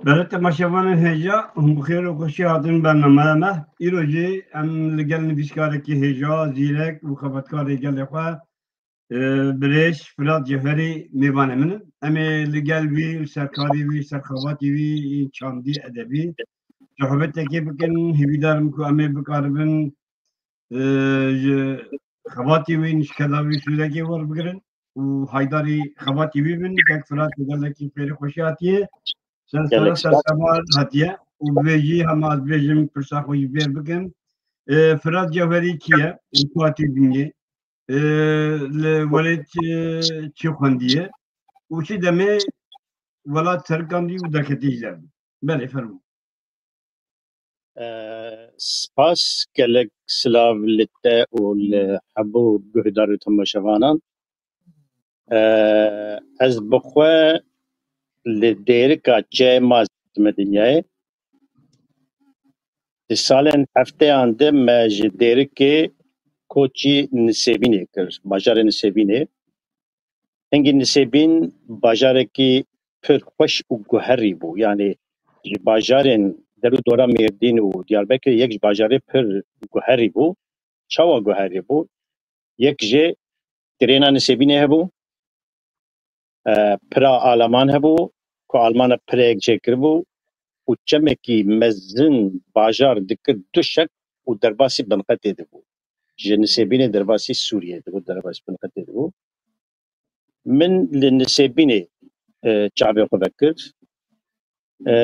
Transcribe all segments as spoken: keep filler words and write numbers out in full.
Belê temaşevanên hêja, hûn bi xêr û xweşî hatin bernameya me. Îro jî em li gel nivîskarekî hêja, zîrek û xebatkarê gelê xwe, e, birêz Firat Cewherî mêvanê min in. Em ê li gel wî, li ser karê wî, li ser xebatê wî, yên çandî, edebî, sohbetekê bikin. Hêvîdar im ku em ê bikaribin e, ji xebatê wî, nişkeda wî sûdekê werbigirin û haydarî xebatê wî bin. Kek Firat gelekî fêrî xweşî hatiye. Sen sera ser sema hatiye û bi vê jî hema ez bêjim pirsa xwe jî fêr bikin. E, Firat Cewherî kî ye? Li ku hatiye dinyê? E, li welêt çi, çi xwendiye? Û çi demê welat terikandî û derketî ji derve? Belê, fermo. Spas, gelek silav li te û li hemû guhdar û temaşevanan. Ez bi xwe li Dêrika çiyayê ma dime dinyayê. Di salên hefteyan de me ji Dêrikê koçî Nisêbînê kir, bajarê Nisêbînê. Hingî Nisêbîn bajarekî pir xweş û guherî bû. Yanî ji bajarên der û dora Mêrdîn û Diyarbekirê yek ji bajarê pir guherî bû. Çawa guherî bû? Yek jê trêna Nisêbînê hebû, e, pira Alaman hebû, ku Almana pireyek çêkiribû û çemekî mezin bajar dikir du şek û derbasî binqetê dibû. Ji Nisêbînê derbasî Sûriyê dibû, derbasî binqetê dibû. Min li Nisêbînê, e, çavê xwe vekir. E,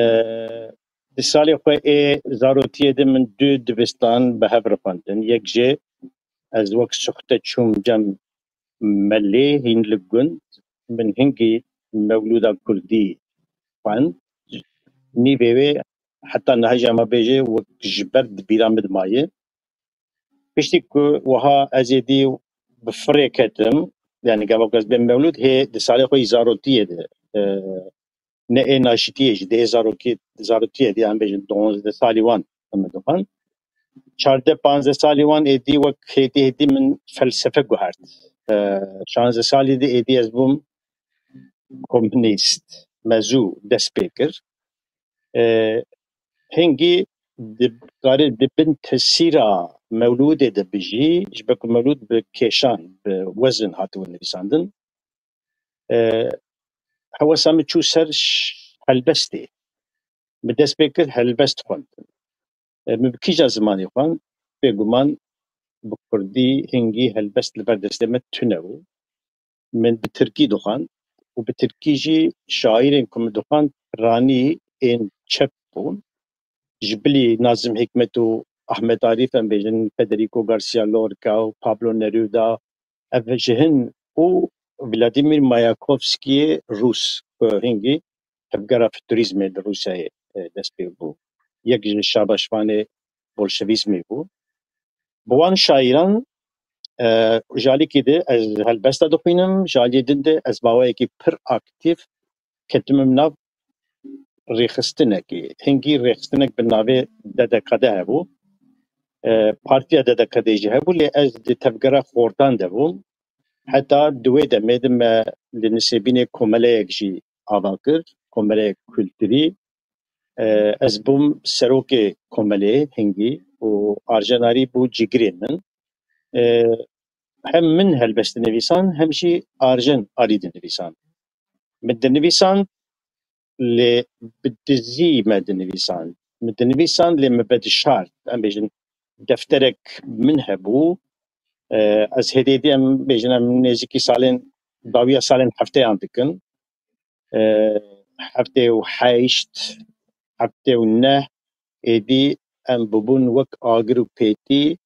di salê xwe ê zarotiyê de min du dibistan bi hev re xwendin. Yek jê ez wek suxte çûm cem melê hîn li gund. Min hingî mewlûda kurdî xwend. Nîvê wê heta niha jî ema bêje wek ji ber di bîra min de maye. Piştî ku wiha ez êdî bi firê ketim, yanî gava ku ez bêm mewlûd, hê di salê xwe yî zarotiyê de, e, ne ê naşitiyê jî, di ê zarokî-, zarotiyê de, em bêjin duwazdeh salî wan em dixwin. Çardeh panzdeh salî wan êdî wek hêdî hêdî min felsefe guhert. E, şanzdeh salî de êdî ez bûm komunîst, mezû dest pê kir. E, hingî dikarî di bin tesîra mewlûdê de bijî, ji ber ku mewlûd bi kêşan, bi wezin hatibû nivîsandin. E, hewesa min çû ser ş-, helbestê. Min dest pê kir helbest xwendin. E, min bi kîja zimanî xwend? Bêguman bi kurdî hingî helbest li ber destê me tune bû. Min bi tirkî dixwend û bi tirkî jî şaîrên ku min dixwend piranî ên çep bûn. Ji bilî Nazim Hikmet û Ahmet Arîf, em bêjin Federico Garcia Lorca û Pablo Neruda, ev ji hin û Vladimir Mayakovskiyê Rûs, ku hingî tevgera futurîzmê li Rûsyayê, e, dest pê bû. Yek ji şabaşvanê bolşevîzmê bû. Bi wan şaîran, e, ji alîkî de ez helbesta dixwînim, ji aliyê din de ez maweyekî pir aktîf ketime nav rêxistinekê. Hingî rêxistinek bi navê D D K D hebû. E, partiya D D K D jî hebû, lê ez di tevgera xortan de bûm. Heta di wê demê de me li Nisêbînê komeleyek jî ava kir, komeleyek kulturî. E, ez bûm serokê komelê hingî û Arjen Arî bû cîgirê min. E, hem min helbest dinivîsan, hem jî Arjen Arî dinivîsan. Min dinivîsand, lê bi dizî me dinivîsand. Min dinivîsand, lê me vedişart. Em bêjin, defterek min hebû. E, ez hêdî hêdî em bêjin, em nêzîkî salên, dawiya salên hefteyan dikin. E, heftê û heşt, heftê û neh êdî em bibûn wek agir û pêtî,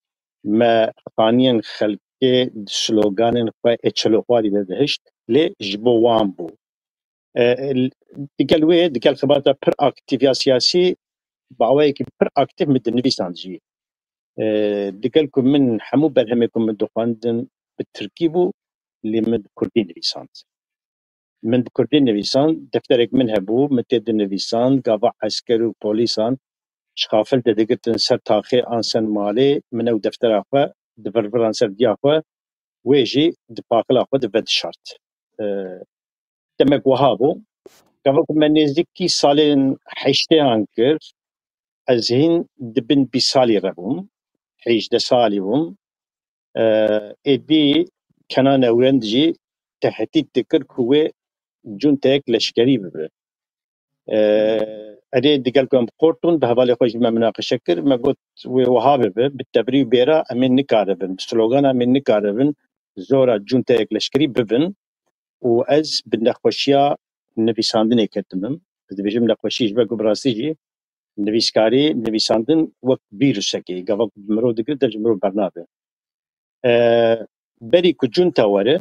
me xaniyên xelkê di sloganên xwe ê çeloxwarî de dihişt, lê ji bo wan bû. E, digel wê, digel xebata pir aktîf ya siyasî, bi awayekî pir aktîf min dinivîsand jî. E, digel ku min hemû berhemê ku min dixwendin bi tirkî bû, lê min bi kurdî nivîsand. Min bi kurdî nivîsand, defterek min hebû, min tê dinivîsand, gava esker û polîsan ji xafil de digirtin ser taxê an ser malê, min ew deftera xwe divirviran ser diya xwe, wê jî di paqila xwe de vedişart. E, demek wiha bû. Gava ku me nêzîkî salên heştêyan kir, ez hîn di bin bîst salî re bûm, hejdeh salî bûm. E, êdî Kenan Ewrend jî tehdît dikir ku wê cunteyek leşkerî bibe. E, erê digel ku em bi qort bûn, bi hevalê xwe jî me minaqeşe kir. Me got, wê wiha bibe, bi tebrî û bêra em ê nikaribin, bi slogana em ê nikaribin zora cunteyek leşkerî bibin û ez bi nexweşiya nivîsandinê ketim im. Ez dibêjim nexweşî ji ber ku bi rastî jî nivîskarî, nivîsandin wek vîrusekê, gava ku bi mirov digire, dev ji mirov bernabe. E, berî ku cunta were,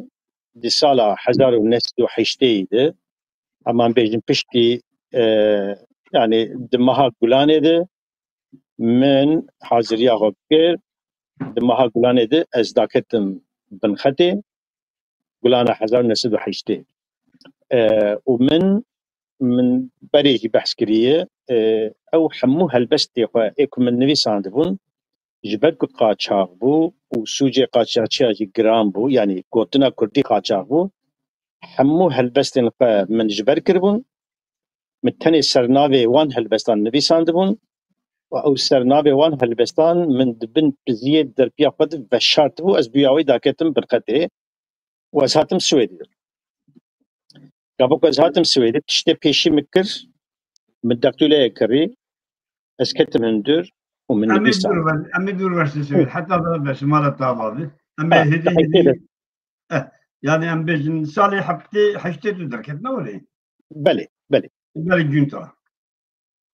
di sala hezar û neh sed û heştê de, hema em bêjin piştî, e, yani di meha Gulanê de min haziriya xwe kir, di meha Gulanê de ez daketim binxetê, Gulana hezar û neh sed û heştê. E, û min, min berê jî behs kiriye, e, ew hemû helbestê xwe ê ku min nivîsandibûn, ji ber ku qaçax bû û sûcê qaçaxçiya jî giran bû, yanî gotina kurdî qaçax bû, hemû helbestên xwe min ji ber kiribûn. Min tenê sernavê wan helbestan nivîsandibûn û ew sernavê wan helbestan min di bin piziyê derpiya xwe de veşartibû, ez bûya wê daketim binxetê û ez hatim Swêdê. Gava ku ez hatim Swêdê, tiştê pêşî min kir, min deqtûleyê kirî, ez ketim hundir û min Em ê nivîsand. Dûr ver, em ê dûr ver Swêd. Heta da be şima re tava bi. Em ê Ha, hêdî hêdî. Eh, yani em bêjin salê heftê heştê tu derket ne were? Belê, belê. Belê cunta.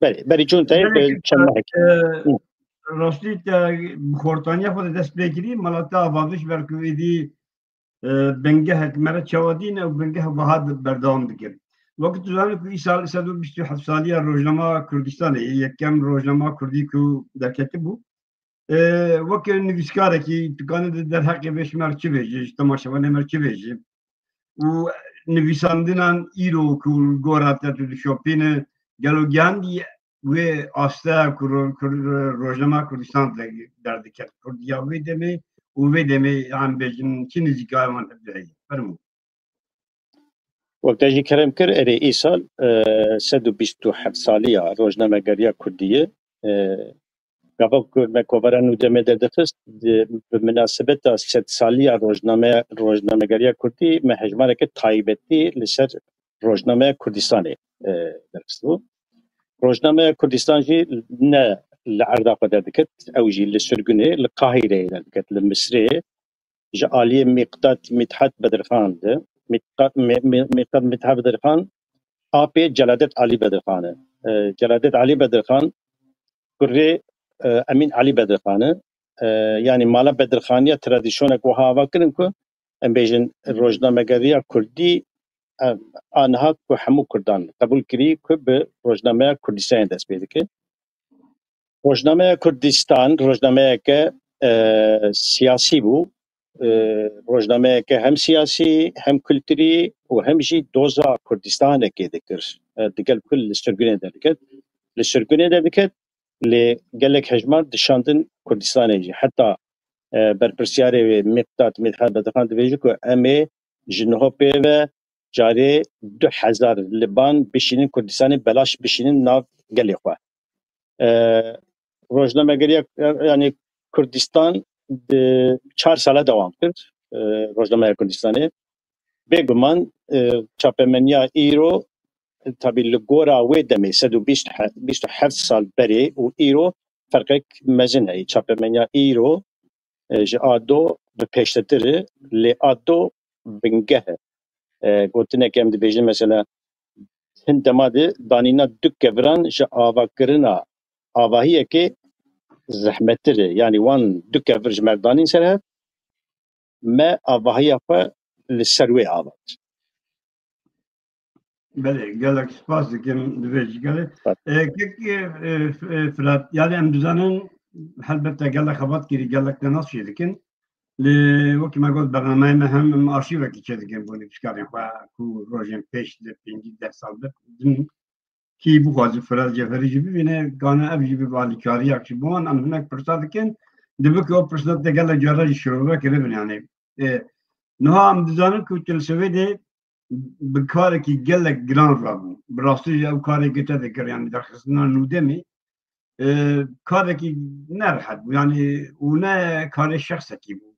Belê, berî cuntayê Belê bi ki, çend mehek. E, Hı. Rastî te bi xortaniya xwe de dest pê kirî, mala te ava bi ji ber ku êdî, e, bingehek me re çawa dîne û bingeh wiha de berdewam dikir. Wekî tu zanî ku îsal sed û bîst û heft saliya rojnama Kurdistanê, yekem rojnama Kurdî ku derketibû, e, weke nivîskarekî, tu kanî di derheqê vê ji me re çi bêjî, ji temaşevanê me re çi bêjî? Û nivîsandinan îro ku li gora te tu dişopîne, gelo gihandî wê aste ku ro-, ku ro-, rojnama Kurdistan de derdiket, kurdiya wê demê û vê demê, em bêjin, çi nêzîkaya wan hevdu heye? Fermo. Wek te jî kerem kir, erê îsal, e, sed û bîst û heft saliya rojnamegeriya kurdî ye. E, gava ku me kovara nû demê derdixist, di, bi minasebeta sed saliya rojname-, rojnamegeriya kurdî me hejmareke taybetî li ser rojnameya Kurdistanê, e, derxistibû. Rojnameya Kurdistan jî ne li erda xwe derdiket, ew jî li sirgunê, li Qahîreyê derdiket, li Misrê, ji aliyê Mîqdat Mîthat Bedirxan de. Mîqdat, Mî-, Mî-, Mîqdat Mîthat Bedirxan apê Celadet Alî Bedirxan e. E, Celadet Alî Bedirxan kurê, e, Emîn Alî Bedirxan e. E, yanî mala Bedirxaniya tradisyonek wiha ava kirin ku em bêjin rojnamegeriya kurdî, e, aniha ku hemû kurdan qebûl kirî ku bi rojnameya Kurdistanê dest pê dike. Rojnameya Kurdistan rojnameyeke, e, siyasî bû. E, rojnameyeke hem siyasî, hem kulturî û hem jî doza Kurdistanekê dikir. E, digel ku li sirgunê derdiket. Li sirgunê derdiket, lê gelek hejmar dişandin Kurdistanê jî. Heta, e, berpirsiyarê wê Miqdat Mîthat Bedirxan dibêje ku em ê ji niho pê ve carê du hezar liban bişînin Kurdistanê, belaş bişînin nav gelê xwe. E, rojnamegeriya, yani Kurdistan di çar sala dewam kir, e, rojnameya Kurdistanê. Bêguman, e, çapemeniya îro, e, tabî li gora wê demê sed û bîst, bîst û heft sal berê û îro ferqek mezin heye. Çapemeniya îro, e, ji a do bi pêştetir e, lê a do bingeh e. E, gotinek em dibêjin mesela hin dema de danîna du keviran ji avakirina avahiyekê zehmettir e. Yanî wan du kevir ji me re danîn ser hev, me avahiya xwe li ser wê avand. Belê, gelek spas dikim, divê jî gelê. Spas. E, kek, e, e, Firat, yani em dizanin, helbet te gelek xebat kirî, gelek te nas jî dikin. Lê wekî me got, bernameyê me hem, em arşîvekî çêdikin bo nivîskarên xwe ku rojên pêş li pêncî deh sal bi din kî bixwaze Firat Ceferî jî bibîne, gane ev jî bibe alîkariya ji bo wan. Em hinek pirsa dikin, dibe ku ew pirsa te gelek cara jî şirove kiribin, yani. E, niha em dizanin ku tu li Swêdê bi karekî gelek giran rabû. Bi rastî jî ew karê ku te dikir, yani derxistina Nûdemê, e, karekî nerehet bû, yani, û ne karê şexsekî bû.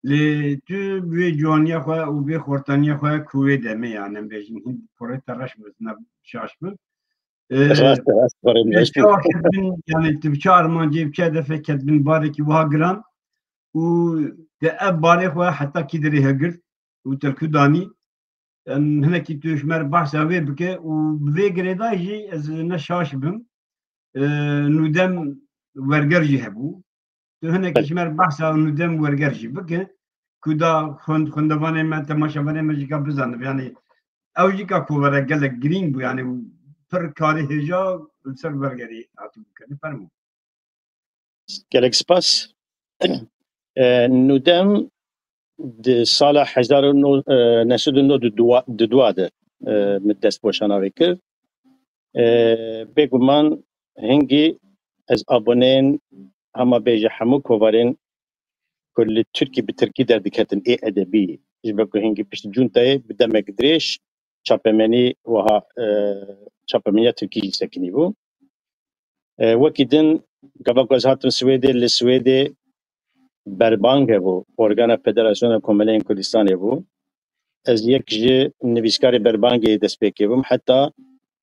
Lê tu bi wê ciwaniya xwe û vê xortaniya xwe ku wê demê, yani, em bêjin, hin porê te reş bi, ne şaş bi. E, Rast, rast, barê tu reş çi aşiq bin, yani, tu bi çi armancê, bi çi hedefê ket bin barekî wiha giran û te ev barê xwe heta kî derê hilgirt û te li ku danî? Em hinekî tu ji me re behsa wê bike û bi vê girêdayî jî ez ne şaş bim. E, Nûdem werger jî hebû. Tu hinekî ji me re behsa Nûdem werger jî bike. Ku da xwend-, xwendevanê me, temaşevanê me jî ka bizanib. Yani ew jî ka kovara gelek girîng bû. Yani pir karê hêja li ser wergerî hatibû kirin. Fermo. Gelek spas. E, Nûdem di sala hezar û neh sed û nod û dua de, e, min dest boşana wê kir. E, bêguman hingî ez aboneyên hema bêje hemû kovarên ku li Tirkî bi Tirkî derdiketin ê edebî, ji ber ku hingî piştî cuntayê bi demek dirêj çapemenî wiha, e, çapemeniya Tirkî jî sekinî bû. E, wekî din, gava ku ez hatim Swêdê, li Swêdê Berbang hebû, organa Federasyona Komeleyên Kurdistanê bû. Ez yek ji nivîskarê Berbangê destpêkê bûm. Heta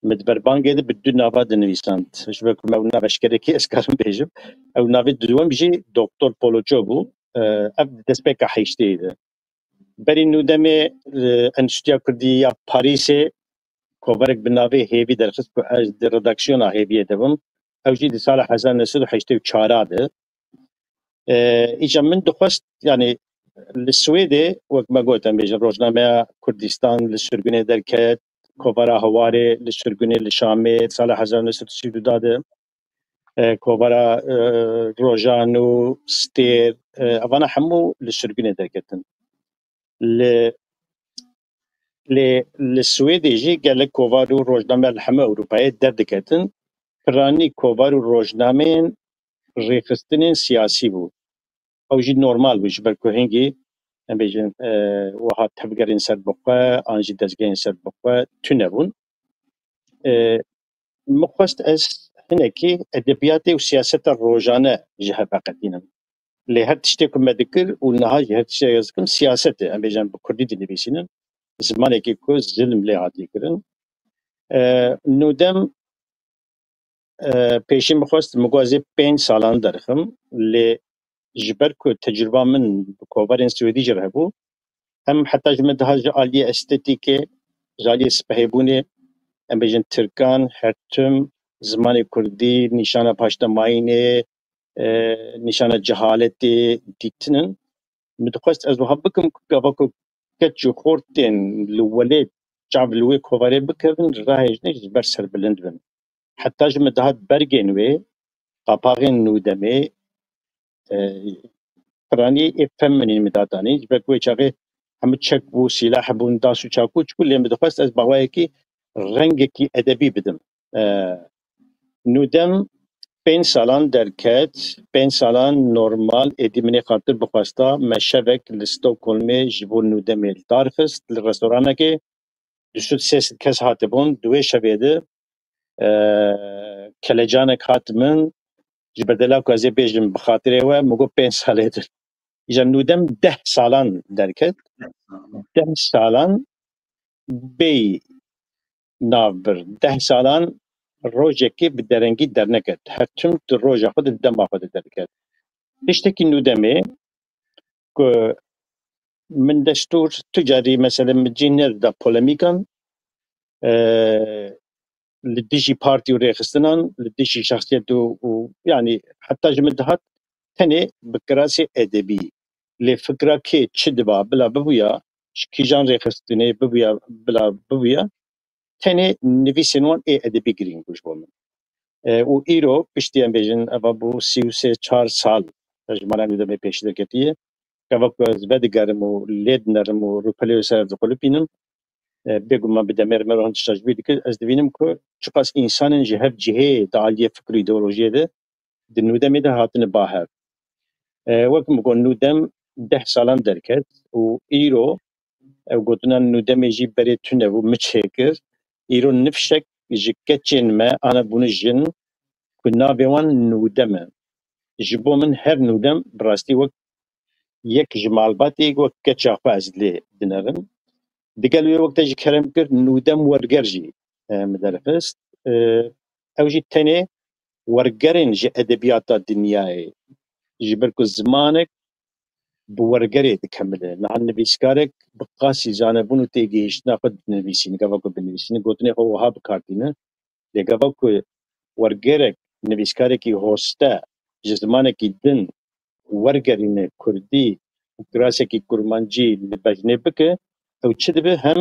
min di Berbangê de bi du nava dinivîsand. Ji ber ku me ew nav eşkerekî ez karim bêjim. Ew navê duwem jî Doktor Poloço bû. E, ev di destpêka heştê de. Berî Nûdemê, e, Enstitûya Kurdî ya Parîsê kovarek bi navê Hêvî derxist ku ez di redaksiyona Hêviyê de bim. Ew jî di sala hezar neh sed û heştê û çar de. E, îca min dixwest, yani li Swêdê, wek me got, em bêjin rojnameya Kurdistan li sirgûnê derket, kovara Hewarê li sirgûnê li Şamê, sala hezar neh sed û sî û du de, e, kovara, e, Rojan û Stêr, e, evana hemû li sirgûnê derketin. Li, lê li Swêdê jî gelek kovar û rojname li hemû Ewropayê derdiketin. Piranî kovar û rojnameyên rêxistinên siyasî bû. Ew jî normal bû, ji ber ku hingî, em bêjin, e, wiha tevgerên serbixwe an jî dezgehên serbixwe tune bûn. E, Min xwest ez hinekî edebiyatê û siyaseta rojane ji hev veqetînim. Lê her tiştê ku me dikir û niha jî her tiştê ez dikim siyaset e. Em bêjin bi kurdî dinivîsînin. Zimanekî ku zilm lê hatiye kirin. E, Nûdem, e, pêşî min xwest, min got ez ê pênc salan derxim. Lê ji ber ku tecrûba min bi kovarên Swêdî jî re hebû, em heta ji min daha ji aliyê estetîkê, ji aliyê spehêbûnê, em bêjin tirkan, her tim, zimanê kurdî, nîşana paştemayînê, e, nîşana cehaletê dîtin in. Min dixwest ez wiha bikim ku gava ku keç û xortên li welêt çav li wê kovarê bikevin, rahêjinê ji ber serbilind bin. Heta ji min dihat bergên wê, qapaxên Nûdemê, e, piranî ê feminîn min datanî. Ji ber ku wê çaxê hemû çek bû, sîlah bûn, das û çakû çikû, lê min dixwest ez bi awayekî rengekî edebî bidim. E, Nûdem pênc salan derket, pênc salan normal, êdî min ê xatir bixwesta, me şevek li Stockholmê ji bo Nûdemê li dar xist, li restoranekê du sed sê sed kes hatibûn, di wê şevê de, e, kelecanek hat min, ji ber dela ku ez ê bêjim bi xatirê we, min got pênc salê din. Îja Nûdem deh salan derket, deh salan bêyî navbir, deh salan rojekê bi derengî derneket. Her tim di roja xwe de, di dema xwe de derket. Tiştekî Nûdemê ku min destûr tu carî, mesela, min cih nedida polemîkan, e, li dijî partî û rêxistinan, li dijî şexsiyet û, û, yanî heta ji min dihat tenê bi kirasê edebî. Lê fikra kê çi diba bila bibûya, ji kîjan rêxistinê bibûya, bila bibûya, tenê nivîsên wan ê edebî girîng bû ji bo min. E, û îro piştî em bêjin, eva bû sî û sê çar sal, ji me re nû demê pêşî derketiye. Gava ku ez vedigerim û lê dinerim û rûpelê wê ser ev diqulipînim, e, bêguman bi demê re me re hûn tişta ji bîr dikir, ez dibînim ku çiqas însanên ji hev cihê di aliyê fikr û îdeolojiyê de di nûdemê de hatine ba hev. E, wek min got, nûdem deh salan derket û îro ew gotina nûdemê jî berê tune bû, min çêkir. Îro nifşek ji keçên me, ana bûne jin, ku navê wan nûdem e. Ji bo min her nûdem bi rastî wek yek ji malbatê, wek keça xwe ez lê dinerim. Digel wê wek te jî kerem kir, nûdem werger jî, e, min derxist. E, ew jî tenê wergerên ji edebiyata dinyayê, ji ber ku zimanek bi wergerê dikemile. Niha nivîskarek bi qasî zanebûn û têgihiştina xwe dinivîsîne, gava ku binivîsîne, gotinê xwe wiha bi kar tîne. Lê gava ku wergerek, nivîskarekî hoste ji zimanekî din wergerîne kurdî û kirasekî kurmancî li bejnê bike, ew çi dibe? Hem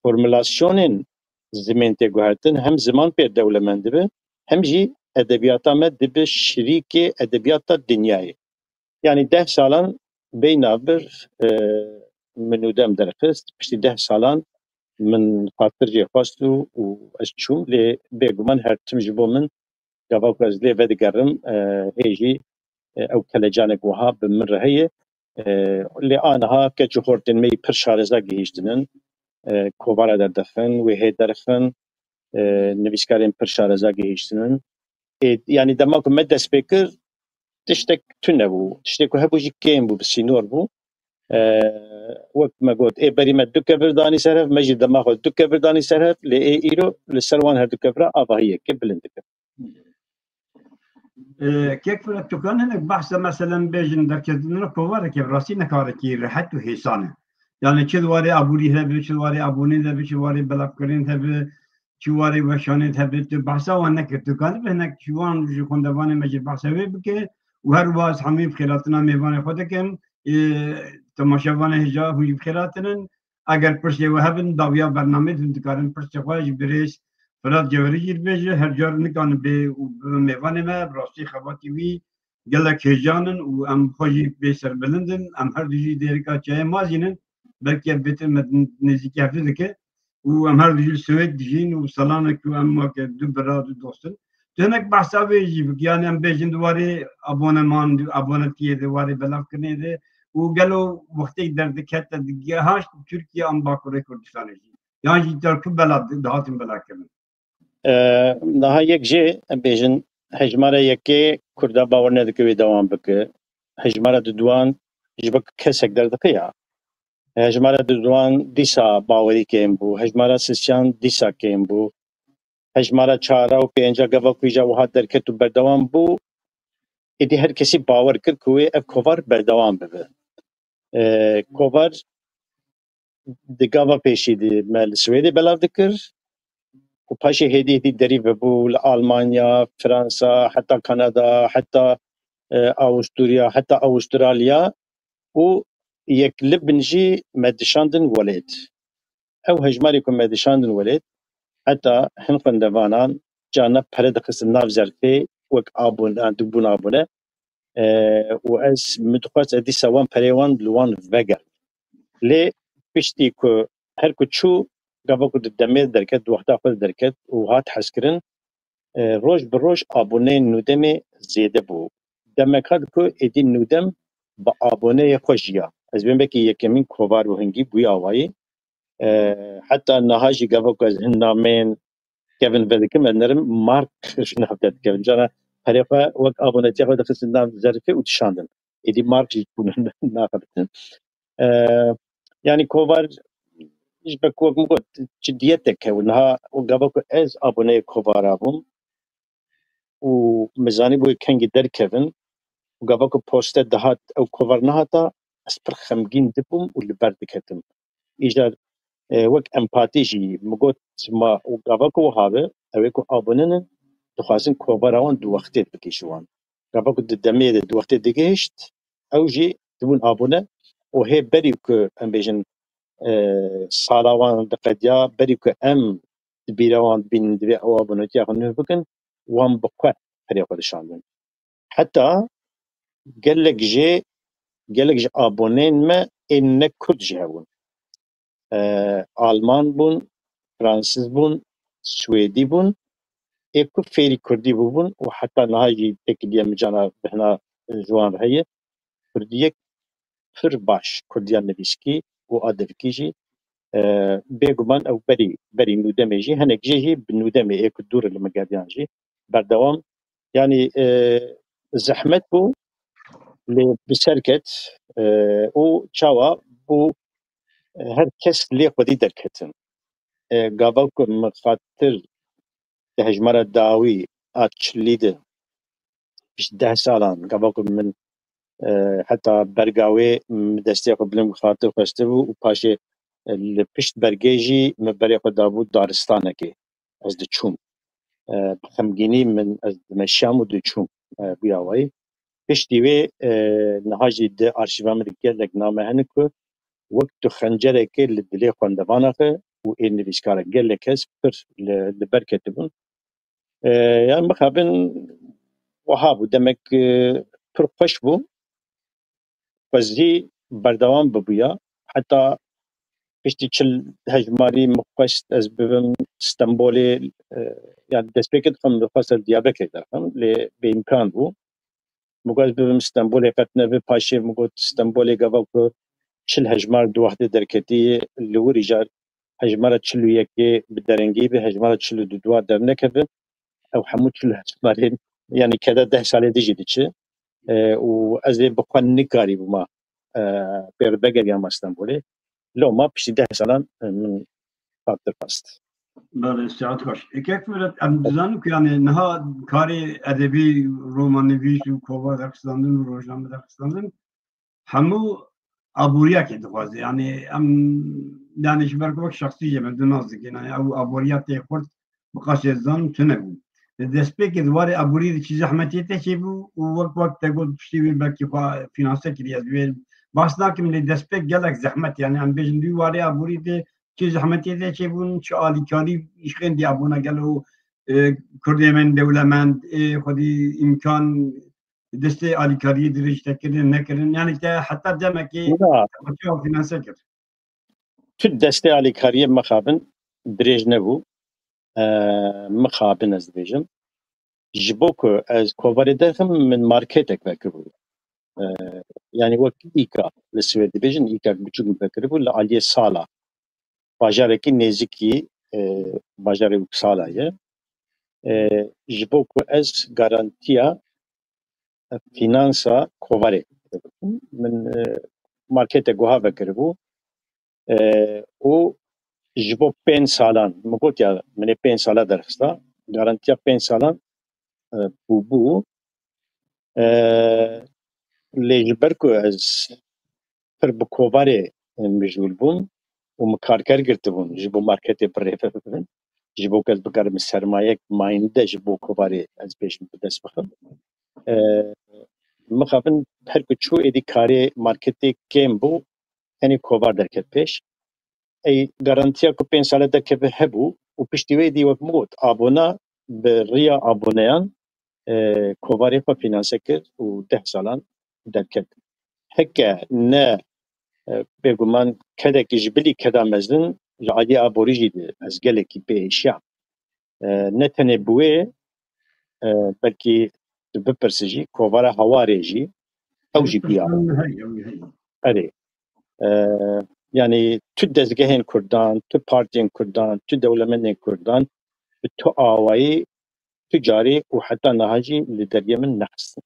formulasyonên zimên tê guhertin, hem ziman pê dewlemend dibe, hem jî edebiyata me dibe şirîkê edebiyata dinyayê. Yanî deh salan bêyna vir, e, min nûdem derxist. Piştî deh salan min xatir jê xwest û, û ez çûm. Lê bêguman her tim ji bo min, gava ku ez lê vedigerim, e, hê jî, e, ew kelecanek wiha bi min re heye. E, lê aniha keç û xortên me yî pir şareza gihîştinin. E, kovara derdixin, wê hê derxin, e, nivîskarên pir şareza gihîştinin. Ê, yanî dema ku me dest pê kir, tiştek tune bû. Tiştê ku hebû jî kêm bû, bi sînor bû. E, wek me got, ê berî me du kevir danî ser hev, me jî dema xwe du kevir danî ser hev, lê ê îro li ser wan her du kevira avahiyeke bilind dike. E, kek Firat, tu kan hinek behsa meselen bêjin derketina kovareke rastî ne karekî rehet û hêsan e. Yani çi di warê aborî hebe, çi di warê abonê de be, çi di warê belavkirin hebe, çi warê weşanê hebe, tu behsa wan nekir. Tu kanî bi hinek ji wan ji xwendevanê me jî behsa wê bike û her wiha ez hemî bi xêratina mêvanê xwe dikim. E, temaşevanê hêja hûn jî bi xêratinin. Eger pirsê we hebin, dawiya bernameyê hûn dikarin pirsê xwe ji birêz Firat Cewherî jî bibêje, her car nikane bê û bibe mêvanê me, bi rastî xebatî wî gelek hêjan in û em xwe jî bê serbilind in. Em her du jî dêrika çayê mazîn in, belkî ev bêtir me nêzîkî hev dike û em her du jî li Swêd dijîn û salan e ku em weke du bira, du dost in. Tu hinek behsa wê jî bik, yani em bêjin di warê aboneman, abonetiyê de, warê belavkirinê de û gelo wextê derdiket te digehaşt Tirkiye an Bakurê Kurdistanê jî? Yan jî te ku bela dihatin bela kirin? E, niha yek jê em bêjin hejmara yekê Kurda bawer nedike wê dewam bike. Hejmara duduwan ji bo kesek derdixe ya. Hejmara duduwan dîsa bawerî kêm bû. Hejmara sisiyan dîsa kêm bû. Hejmara çara û pênca gava ku îja wiha derket û berdewam bû, êdî her kesî bawer kir ku wê ev kovar berdewam bibe. E, kovar di gava pêşî de me li Swêdê belav dikir û paşê hêdî hêdî derî vebû li Almanya, Fransa, heta Kanada, heta, e, Awusturya, heta Awustralya û yek li bin jî me dişandin welêt. Ew hejmarê ku me dişandin welêt, heta hin xwendevanan carna pere dixistin nav zerfê wek abone, dibûn abone. E, û ez min dixwest ez dîsa wan perê wan li wan vegerim. Lê piştî ku her ku çû, gava ku di demê derket, di wexta xwe de derket û hat hezkirin, e, roj bi roj aboneyên nûdemê zêde bû. Demek hat ku êdî nûdem bi aboneyê xwe jiya. Ez bên belkî yekemîn kovar û hingî bûye awayî. E, heta niha jî gava ku ez hin nameyên kevin vedikim, ez nerim mark ji nav derdikevin. Cara perê xwe wek abonetiya xwe dixistin nav zerifê û dişandin. Êdî mark jî bûn naxebitin. E, yanî kovar ji ber ku wek min got, ciddiyetek hebû. Niha û gava ku ez aboneyê kovara bûm û min zanîbû kengî derkevin û gava ku poste dihat ew kovar nehata, ez pir xemgîn dibûm û li ber diketim. Îcar, e, wek empatî jî min got, ma û gava ku wiha be, Ew ê ku abone ne, dixwazin kovara wan du wextê bike ji wan. Gava ku di demê de du wextê digihişt, ew jî dibûn abone û hê berî ku em bêjin, e, sala wan diqediya, berî ku em di bîra wan bînin, divê ew abonetiya xwe nû bikin, wan bi xwe perê xwe dişandin. Heta gelek jê, gelek ji aboneyên me ên ne kurd jî hebûn. E, Alman bûn, Fransiz bûn, Swêdî bûn, ê ku fêrî kurdî bûbûn û heta niha jî têkiliya min cana bihna ji wan re heye. Kurdiyek pir baş, kurdiya nivîskî û adevkî jî. E, bêguman ew berî, berî nûdemê jî, hinek jê jî bi nûdemê ê ku dûr li min geriyan jî berdewam. Yanî, e, zehmet bû, lê bi ser ket, e, û çawa bû, e, her kes lê xwedî derketin. E, gava ku min xatir di hejmara dawî a çilî de, pişt deh salan, gava ku min, e, heta berga wê min destê xwe bilind xatir xwestibû û paşê, e, li pişt bergê jî min berê xwe dabû daristanekê. Ez diçûm. E, bi xemgînî min, ez dimeşiyam û diçûm, e, bûya wayî. Piştî wê, e, niha jî di arşîva min de gelek name hene ku wek tu xencerekê li dilê xwendevana xwe û ê nivîskara gelek kes pir li, li ber ketibûn. E, yani mixabin wiha bû, demek, e, pir xweş bû. Xwezî berdewam bibûya. Heta piştî çil hejmarî min xwest ez bibim Stenbolê, e, yani destpêkê dixwim, dixwest ez Diyarbekirê derxim, lê bêîmkan bû. Min got ez bibim Stenbolê, qet nebi, paşê min got Stenbolê gava ku çil hejmar di wextê derketî, li wir îcar hejmara çil û yekê bi derengî bi, hejmara çil û du dua dernekeve. Ew hemû çil hejmarên, yani keda deh salê dijî diçi. E, û ez ê bi xwe nikarîbûma, e, pê re vegeriyama Stenbolê. Loma piştî deh salan, e, min xatir xwest. Belê, saet xweş. E, kek Firet, em dizanin ku yani niha karê edebî, romanivîs û kovar derxistandin û rojname derxistandin hemû aboriyekê dixwaze. Yani em, yani ji ber ku wek şexsî jê me du nas dikin. Yani ew aboriya tê xurt bi qasê zan tune bû. Li destpêkê di warê aboriyê de çi zehmetê te çêbû û wek, wek te got piştî wê belkî xwe finanse kiriye. Ez wê bahs nakim lê destpêk gelek zehmet, yani em bêjin di wî warê aborî de çi zehmetê te çêbûn, çi alîkarî ji xêndî abûna gelo, e, kurdê me dewlemend, ê xwedî îmkan destê alîkariyê dirêj te kirin, nekirin? Yani te heta demekê Na. Xwe çawa finanse kir? Tu destê alîkariyê mixabin dirêj nebû. E, mixabin ez dibêjim. Ji bo ku ez kovarê derxim, min marketek vekiribû. E, yani wek îka li Swêd dibêjin, îka biçûk min vekiribû li aliyê Sala. Bajarekî nêzîkî, e, bajarê Uppsala ye. E, ji bo ku ez garantiya finansa kovarê. Min, e, marketek wiha vekiribû. E, û ji bo pênc salan, min got ya, min ê pênc sala derxista, garantiya pênc salan, e, bûbû. E, lê ji ber ku ez pir bi kovarê, e, mijûl bûm û min karker girtibûn ji bo marketê bi rê bibin, ji bo ku ez bikarim sermayek mayînde ji bo kovarê ez bêjim bi dest bixim. E, mixabin her ku çû êdî karê marketê kêm bû, tenê kovar derket pêş. Ey garantiya ku pênc sale derkeve hebû û piştî wê dî wek min got, abona bi riya aboneyan, e, kovarê xwe finanse kir û deh salan derket. Heke ne, e, bêguman kedekî ji bilî keda mezin ji aliyê aborî jî de ez gelekî pê êşiyam. E, ne tenê bi wê, e, belkî tu bipirsi jî, kovara Hawarê jî, ew jî biya. Hey, hey, hey. Erê. E, yani tu dezgehên Kurdan, tu partiyên Kurdan, tu dewlemendên Kurdan bi tu awayî tu carî û heta niha jî li deriyê min nexistin.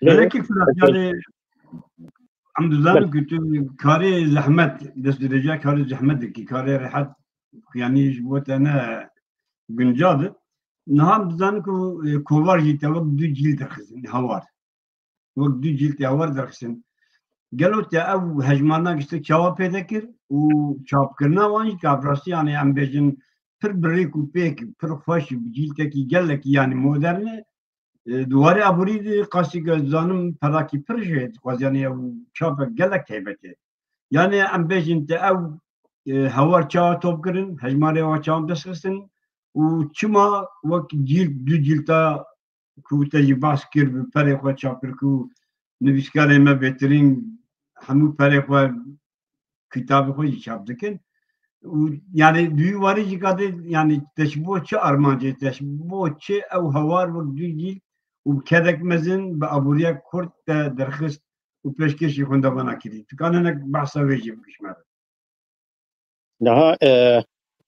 Lê Belekî Firat, yani em dizanin Belê. Ku tu karê zehmet, destdirêjiya karê zehmet dikî, karê rehet, yani ji bo te ne guncav e. Niha em dizanin ku, e, kovar jî te wek du cîl derxistin, Hawar. Wek du cîl te Hawar derxistin. Gelo te ev hejmarna giştek çawa pêde kir û çapkirina wan jî, ka bi rastî, yani em bêjin, pir bi rêk û pêk, pir xweş, bi cîltekî gelekî, yanî modern e. E, di warê aborî de qasî ku ez dizanim perakî pir jê dixwaz, yanî ew çapek gelek taybet e. Yanî em bêjin te ew, e, hewar çawa top kirin, hejmarê wa çawa dest xistin û çima wek cîlt, du cîlta ku te jî behs kir, bi perê xwe çap kir ku nivîskarê me bêtirîn hemû perê xwe, kitabê xwe jî çap dikin. Û yanî di wî warî jî kadê, yanî te ji bo çi armancê, te ji bo çi ew hewar wek du cîl û bi kedek mezin bi aboriya Kurd te derxist û pêşkêşî xwendevana kirî? Tu kanî hinek behsa wê jî bikî ji me re. Niha, e,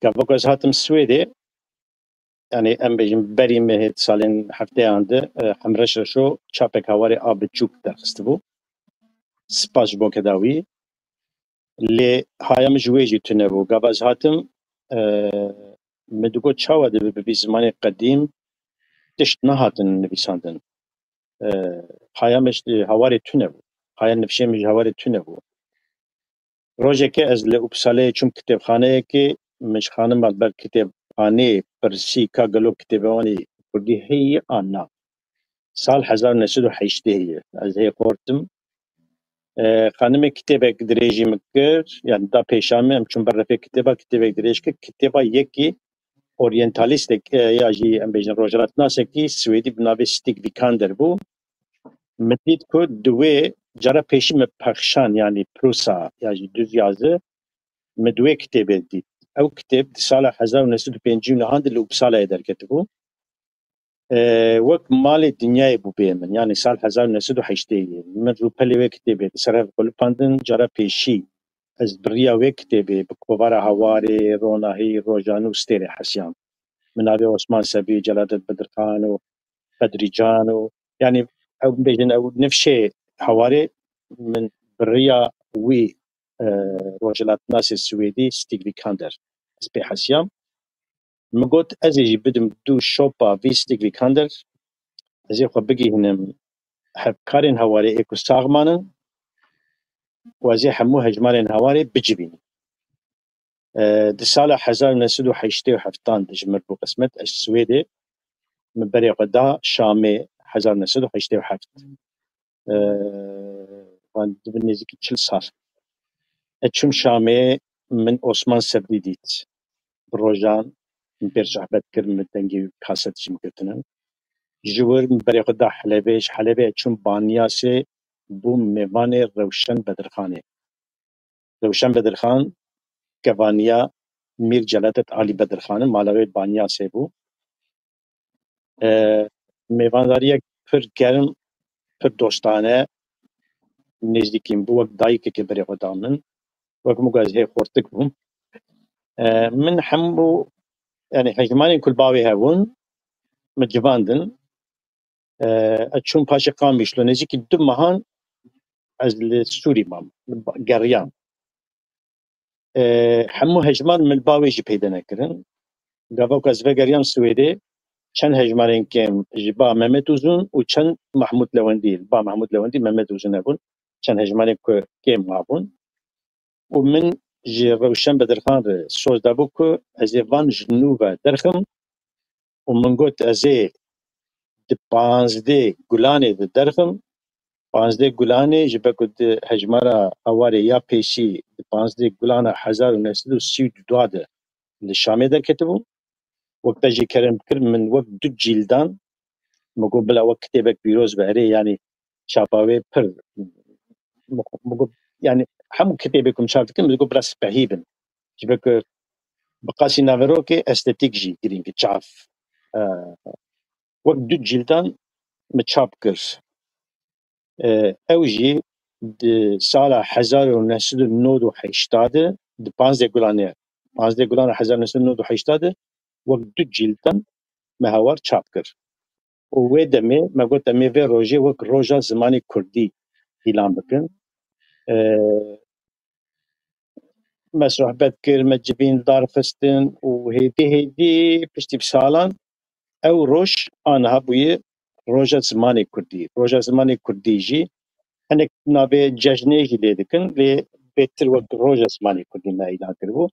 gava ku ez hatim Swêdê, yanî em bêjin berî mehê di salên hefteyan de, e, Hemreş Reşo çapek hewarê a biçûk derxistibû. Spas ji bo keda wî. Lê haya min ji wê jî tune bû. Gava ez hatim, e, min digot çawa dibe bi vî zimanê qedîm tişt nehatin nivîsandin. E, haya min ji hewarê tune bû. Haya nifşê min ji hewarê tune bû. Rojeke ez li Uppsaleyê çûm kitêbxaneyekê, min ji xanima li ber kitêbxaneyê pirsî ka gelo kitêbê wan ê kurdî heye an na. Sal hezar û neh sed û heştê ye. Ez hê xortim. E, xanimê kitêbek dirêjî min kir, yani da pêşa min, em çûn ber refê kitêba, kitêbek dirêj kir. Kitêba yekî oryantalîstek, e, ya jî em bêjin rojhilatnasekî Swêdî bi navê Stig Vikander bû. Min dît ku di wê cara pêşî min pexşan, yanî Prusa ya jî Duzyazi, min di wê kitêbê dît. Ew kitêb di sala hezar û neh sed û pêncî û nehan de li Uppsalayê derketibû. E, wek malê dinyayê bû bê min. Yanî sal hezar û neh sed û heştê ye. Min rûpelê wê kitêbê di ser hev qulipandin. Cara pêşî ez bi riya wê kitêbê bi kovara Hewarê, Ronahî, Rojane û Stêrê hesiyam. Min navê Osman Sebrî, Celadet Bedirxan û Bedrîcan û, yanî ew bêjin ew nifşê Hewarê min bi riya wî, e, rojhilatnasê Swêdî Stig Vikander ez pê hesiyam. Min got, ez ê jî bidim du şopa vî Stig Vikander, ez ê xwe bigihînim hevkarên Hewarê ê ku sax manin û ez ê hemû hejmarên Hewarê bicivînim. E, di sala hezar û neh sed û heştê û heftan de ji min bû qismet, ez Swêdê min berê xwe da Şamê hezar û neh sed û heştê û heft. E, van dibin nêzîkî çil sal. Ez çûm Şamê, min Osman Sebrî dît. Bi rojan min pê re sohbet kir, min dengê wî kaset jî min girtine. Ji wir min berê xwe da Helebê, ji Helebê ez çûm Banyasê, bûm mêvanê Rewşen Bedirxanê. Rewşen Bedirxan kevaniya Mîr Celadet Alî Bedirxan e, mala wê Banyasê bû. E, mêvandariyek pir germ, pir dostane, nêzdîkî min bû, wek dayikekê berê xwe da min. Wek min got, ez hê xortik bûm. E, min hemû, yani hejmarên ku li bavê hebûn, min civandin. E, ez çûm paşê Qamişlo, nêzîkî du mehan ez li Sûrî mam, geriyam. E, hemû hejmar min li bavê jî peyde nekirin. Gava ku ez vegeriyam Swêdê, çend hejmarên kêm ji ba Mehmet Uzun û çend Mahmud Lewendî, li ba Mahmud Lewendî Mehmet Uzun hebûn, çend hejmarên ku kêm mabûn. Û min ji Rewşen Bedirxan re soz dabû ku ez ê van ji nû ve derxim û min got, ez ê di panzdeh Gulanê de derxim. Panzdeh Gulanê ji ber ku di hejmara Hewarê ya pêşî di panzdeh Gulana hezar û neh sed û sî û du de li Şamê derketibû. Wek te jî kerem kir, min wek du cîldan, min got bila wek kitêbek pîroz be, erê, yanî çapa wê pir, min got, yanî hemû kitêbê ku min çap dikin, min got bila spehî bin. Ji ber ku bi qasî naverokê estetîk jî girîng e, çav. E, wek du cîldan min çap kir. E, ew jî di sala hezar û neh sed û nod û heşta de, di panzdeh Gulanê, panzdeh Gulana hezar neh sed û nod û heşta de wek du cîldan me Hewar çap kir. Û wê demê me got, em ê vê rojê wek roja zimanê kurdî îlan bikin. E, me sohbet kir, me civîn dar xistin û hêdî hêdî piştî bi salan ew roj aniha bûye roja zimanê kurdî. Roja zimanê kurdî jî hinek navê cejnê jî lê dikin, lê bêtir wek roja zimanê kurdî me îlan kiribû.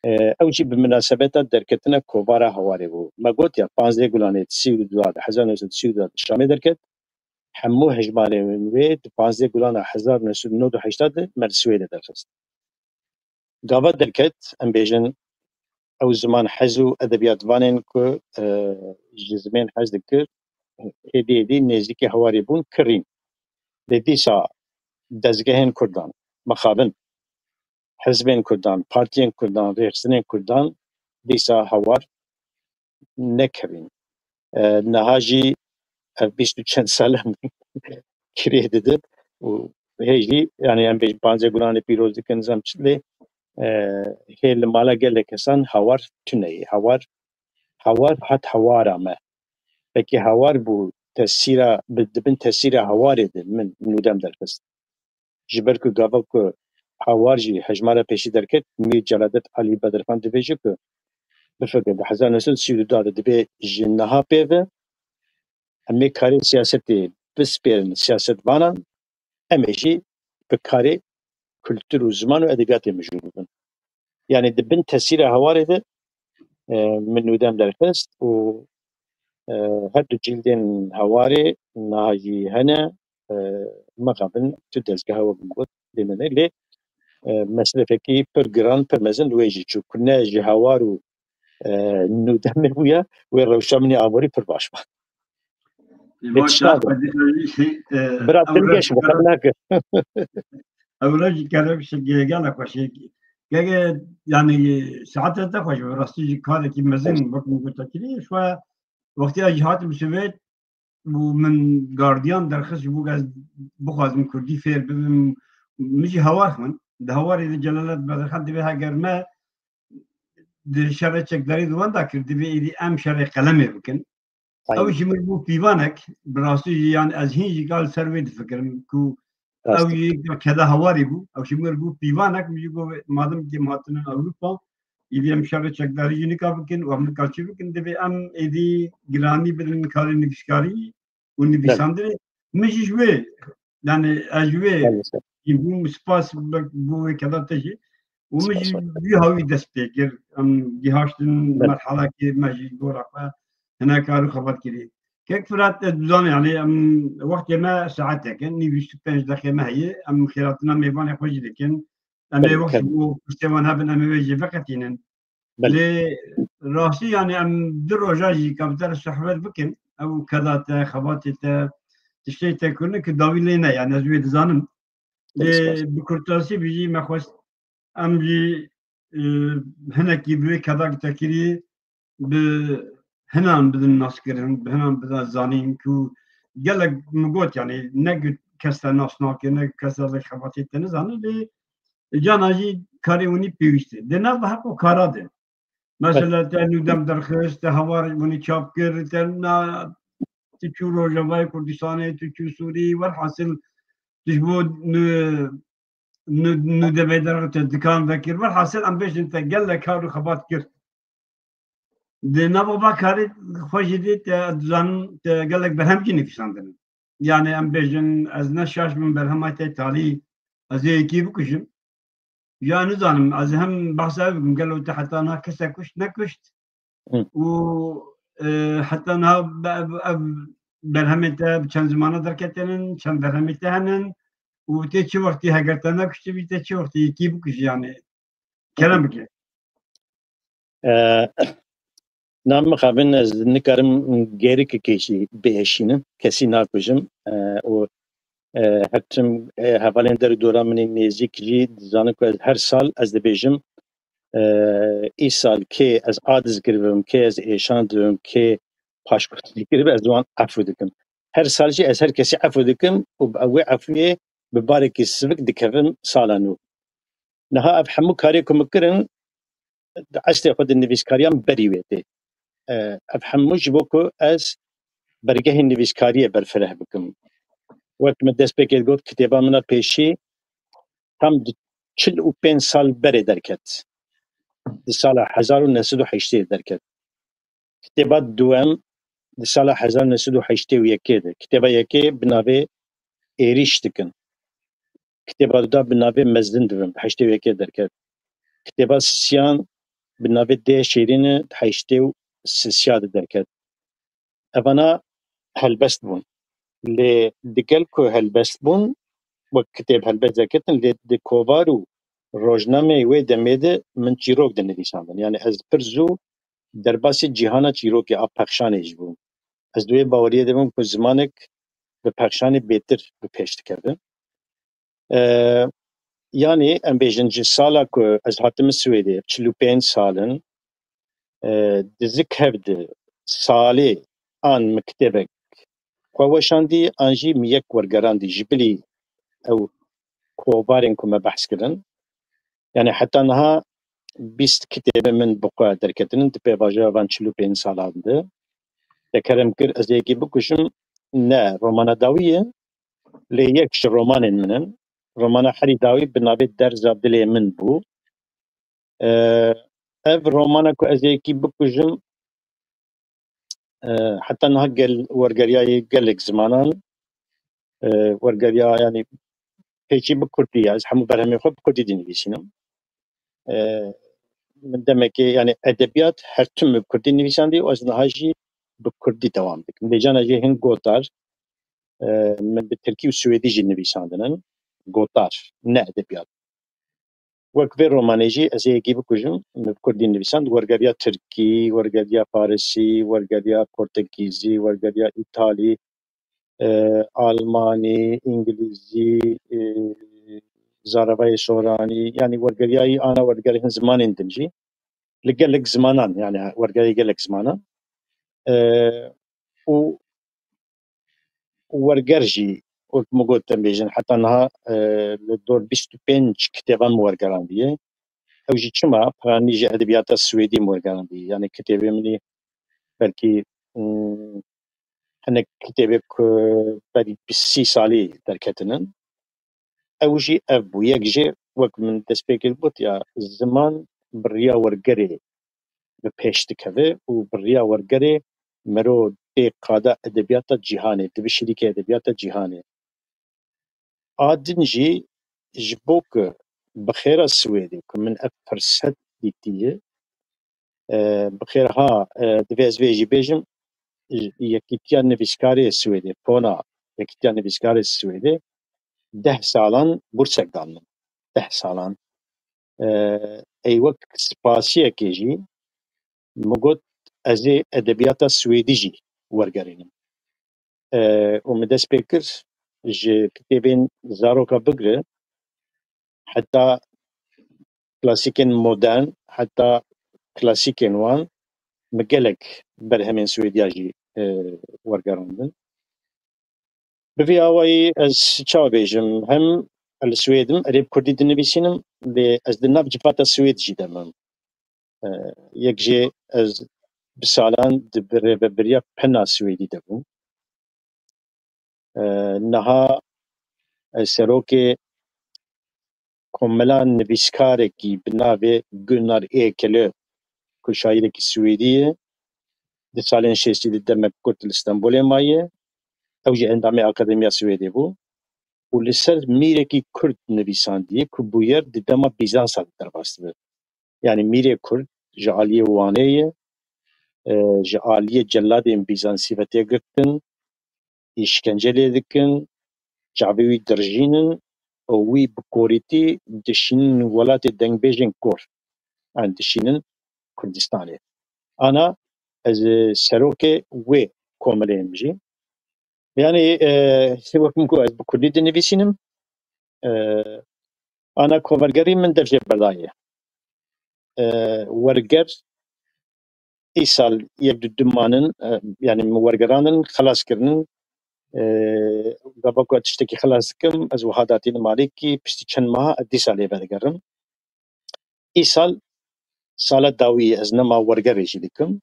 E, ew jî bi minasebeta derketina kovara Hawarê bû. Me got ya, panzdeh Gulanê sî û du de, hezar neh sed sî û du de Şamê derket. Hemû hejmarên wê di panzdeh Gulana hezar neh sed û nod û heştê de me li Swêdê derxist. Gava derket, em bêjin, ew ziman hez û edebiyatvanên ku, e, ji zimên hez dikir, êdî êdî nêzîkî Hawarê bûn, kirîn. Lê dîsa dezgehên Kurdan, mixabin, hizbên Kurdan, partiyên Kurdan, rêxistinên Kurdan dîsa Hawar nekirîn. E, niha jî ev bîst û çend sal em kirê didin û hê jî, yani em bêjin panzdeh Gulanê pîroz dikin, nizam çi lê, e, hê li mala gelek kesan Hawar tune ye. Hawar, Hawar hat Hawara me. Pekî Hawar bû tesîra, bi, di bin tesîra Hawarê de min nûdem derxist. Ji ber ku gava ku Hawar jî hejmara pêşî derket, Mîr Celadet Alî Bedirxan dibêje ku, bifikir, di hezar neh sed û sî û du de dibê ji niha pê ve em ê karê siyasetê bispêrin siyasetvanan, em ê jî bi karê kultur û ziman û edebiyatê mijûl bibin. Yani di bin tesîra Hawarê de, e, min nûdem derxist û, e, her du cîldên Hawarê niha jî hene, e, mixabin tu dezgeha we got lê me ne lê, e, mesrefekî pir giran, pir mezin li wê jî çû. Ku ne ji Hawar û, e, nûdemê bûya, wê rewşa min ê aborî pir baş ba. Lê tişta be. Bira dilgeş bi xwe nake. Ew re jî kerem şikê gela xweşê. Gege, yani, saete te xweş be, rastî jî karekî mezin wek min gote kirî. Şwe wextî ez jî hatim Swêd û min gardiyan derxist ji bo ez bixwazim kurdî fêr bibim. Min jî Hawar xwend. Di Hawarê de Celadet Bedirxan dibê heger me di şerê çekdarî di wenda kir, dibê êdî em şerê qelemê bikin. Ew jî min bû pîvanek, bi rastî jî, yan ez hîn jî gal ser wê difikirim ku ew jî keda Hawarê bû. Ew jî min bû pîvanek, min jî got, madem ki em hatine Ewropa, êdî em şerê çekdarî jî nika bikin û em nika çi bikin, divê em êdî giranî bidin karê nivîskarî û nivîsandinê. Min jî ji wê, yani ez ji wê jî bûm, spas bo wê keda te jî. Û min jî wî hawî dest pê kir. Em gihaştin merhalekê me jî gora xwe hine kar û xebat kirî. Kek Firat, ez dizanî, yani em wextê me saetek e, nîv bîst û pênc deqê me heye. Em xêratina mêvanê xwe jî dikin. Em ê wext ji bo pirsê wan hebin, em ê wê jî veqetînin. Lê rastî, yani em du roja jî ka bi te re sohbet bikin, ew keda te, xebatê te, tiştê te kirine ki dawî lê ne, yani ez wê dizanim. Lê bi kurtasî bijî me xwest em jî, e, hinekî bi wê keda ki te kirî bi hinan bidin naskirin, bi hinan bidin zanîn ku gelek min got, yani ne ku kes te nas nake, ne ku kes te xebatê te nizane, lê cana jî karê winî pêwîst e. Di nav heqo kara de. Mesela te nûdem derxist, te hawar winî çap kir, te na, tu çû Rojavayê Kurdistanê, tu çû Sûrî, welhasil tu ji bo nû-, nû-, nûdemê derxist, te dikan vekir. Welhasil em bêjin te gelek kar û xebat kir. Di nava va karê xwe jî dê te dizanin te gelek berhem jî nivîsandine. Yani em bêjin, ez ne şaş bim berhema te talî, ez ê yekî bikujim. Ya nizanim, ez hem behsa ev bikim, gelo te heta niha kesek kuşt, nekuşt? Hı. Û, e, heta niha be-, ev, ev berhemên te bi çend zimana derketinin, çend berhemê te henin? Û tê çi wextî heger te nekuştibî, tê çi wextî yekî bikujî yani? Kerem bike. E, Na mixabin ez nikarim gêrikekê jî bihişînim, kesî nakujim, e, û, e, her tim, e, hevalên der û dora min ê nêzîk jî dizanin ku ez her sal ez dibêjim, e, îsal kê ez a dizgir bibim, kê ez êşan dibim, kê paşkotî kirib, ez wan efû dikim. Her sal jî ez her kesî efû dikim û bi wê efûyê bi barekî sivik dikevim sala nû. Niha ev hemû karê ku min kirin, di eslê xwe de nivîskariya min berî wê tê. E, ev hemû ji bo ku ez bergehên nivîskariyê berfireh bikim. Wek min destpêkê digot, kitêba min a pêşî tam di çil û pênc sal berê derket. Di sala hezar û neh sed û heştê derket. Kitêba duwem di sala hezar neh sed û heştê û yekê de. Kitêba yekê bi navê Êrîş dikin. Kitêba duda bi navê Mezin dibim, bi heştê û yekê derket. Kitêba siyan bi navê Dê Şêrîn e, heştê û sisiya de derket. Evana helbest bûn. Lê digel ku helbest bûn, wek kitêb helbest derketin, lê di kovar û rojnameyê wê demê de min çîrok dinivîsandin. Yani ez pir zû derbasî cîhana çîrokê a pexşanê jî bûm. Ez di wê baweriyê de bûm ku zimanek bi pexşanê bêtir bi pêş dikeve. E, yani em bêjin ji sala ku ez hatime Swêdê, çil û pênc sal in, e, di zik hev de salê an min kitêbek xwe weşandî, an jî min yek wergerandî ji bilî ew kovarên ku me behs kirin. Yani heta niha bîst kitêbê min bi xwe derketinin di pêvajoya van çil û pênc salan de. Te kerem kir ez yekî bikujim, ne romana dawî ye, lê yek ji romanên min in. Romana herî dawî bi navê Derza Dilê Min bû. E, ev romana ku ez ê yekî bikujim, e, heta niha gel, wergeriyayê gelek zimanan, e, wergeriya, yani pêşî bi kurdî ye. Ez hemû berhemên xwe bi kurdî dinivîsînim. E, min demekê, yani edebiyat her tim bi kurdî nivîsandî û ez niha jî bi kurdî dewam dikim. Lê cana jê hin gotar, e, min bi tirkî û swêdî jî nivîsandin in. Gotar, ne edebiyat. Wek vê romanê jî ez ê yekî bikujim, min bi kurdî nivîsand, wergeriya tirkî, wergeriya farisî, wergeriya portekîzî, wergeriya îtalî, e, almanî, îngilîzî, e, zaravayê soranî, yani wergeriyayî ana wergerê hin zimanên din jî. Li gelek zimanan, yani wergerê gelek zimanan. E, û werger jî, wek min got, em bêjin, heta niha, e, li dor bîst û pênc kitêban min wergerandiye. Ew jî çima? Piranî ji edebiyata Swêdî min wergerandiye. Yani kitêbê min ê belkî, mm, hinek kitêbê ku berî bîst sî salî derketinin. Ew jî ev bû. Yek jê, wek min destpêkê got, ya ziman bi riya wergerê bi pêş dikeve û bi riya wergerê mero tê qada edebiyata cîhanê, dibişirîke edebiyata cîhanê. A din jî ji bo ku bi xêra Swêdê ku min ev firset dîtiye, e, bi xêr ha, e, divê ez vê jî bêjim, Yekîtiya Nivîskarê Swêdê, pona Yekîtiya Nivîskarê Swêdê deh salan bursek dan min. Deh salan. E, ey wek spasiyekê jî min got, ez ê edebiyata Swêdî jî wergerînim. E, û min dest pê kir, ji kitêbên zaroka bigre heta klasîkên modern, heta klasîkên wan, min gelek berhemên Swêdiya jî, e, wergerandin. Bi vî awayî ez çawa bêjim, hem li Swêd im, erê bi kurdî dinivîsînim, lê ez di nav civata Swêd jî de me. E, yek jê ez bi salan di bi rêvebiriya pena Swêdî de bûm. E, niha, e, serokê komela nivîskarekî bi navê Gunnar Ekelöf, ku şairekî Swêdî ye, di salên şêstî de demek kurt li Stenbolê maye. Ew jî endamê Akademiya Swêdê bû û li ser mîrekî kurd nivîsandiye ku bûyer di dema Bîzansa de derbas dibe. Yani mîrê kurd ji aliyê Wanê ye, e, ji aliyê celadên Bîzansî ve tê girtin, îşkence lê dikin, çavê wî dirjînin û wî bi korîtî dişînin welatê dengbêjên kor. Yani dişînin Kurdistanê. Ana ez, e, serokê wê komelê im jî. Yani, e, wek min got, ez bi kurdî dinivîsînim. E, ana kovergerî min dev jê berdaye. E, werger îsal yek du dimanin, e, yani min wergerandin, xelas kirinin. E, gava ku tiştekî xelas dikim, ez wiha datînim alîkî, piştî çend meha ez dîsa lê vedigerim. Îsal sala dawî ye, ez nema wergerê jî dikim.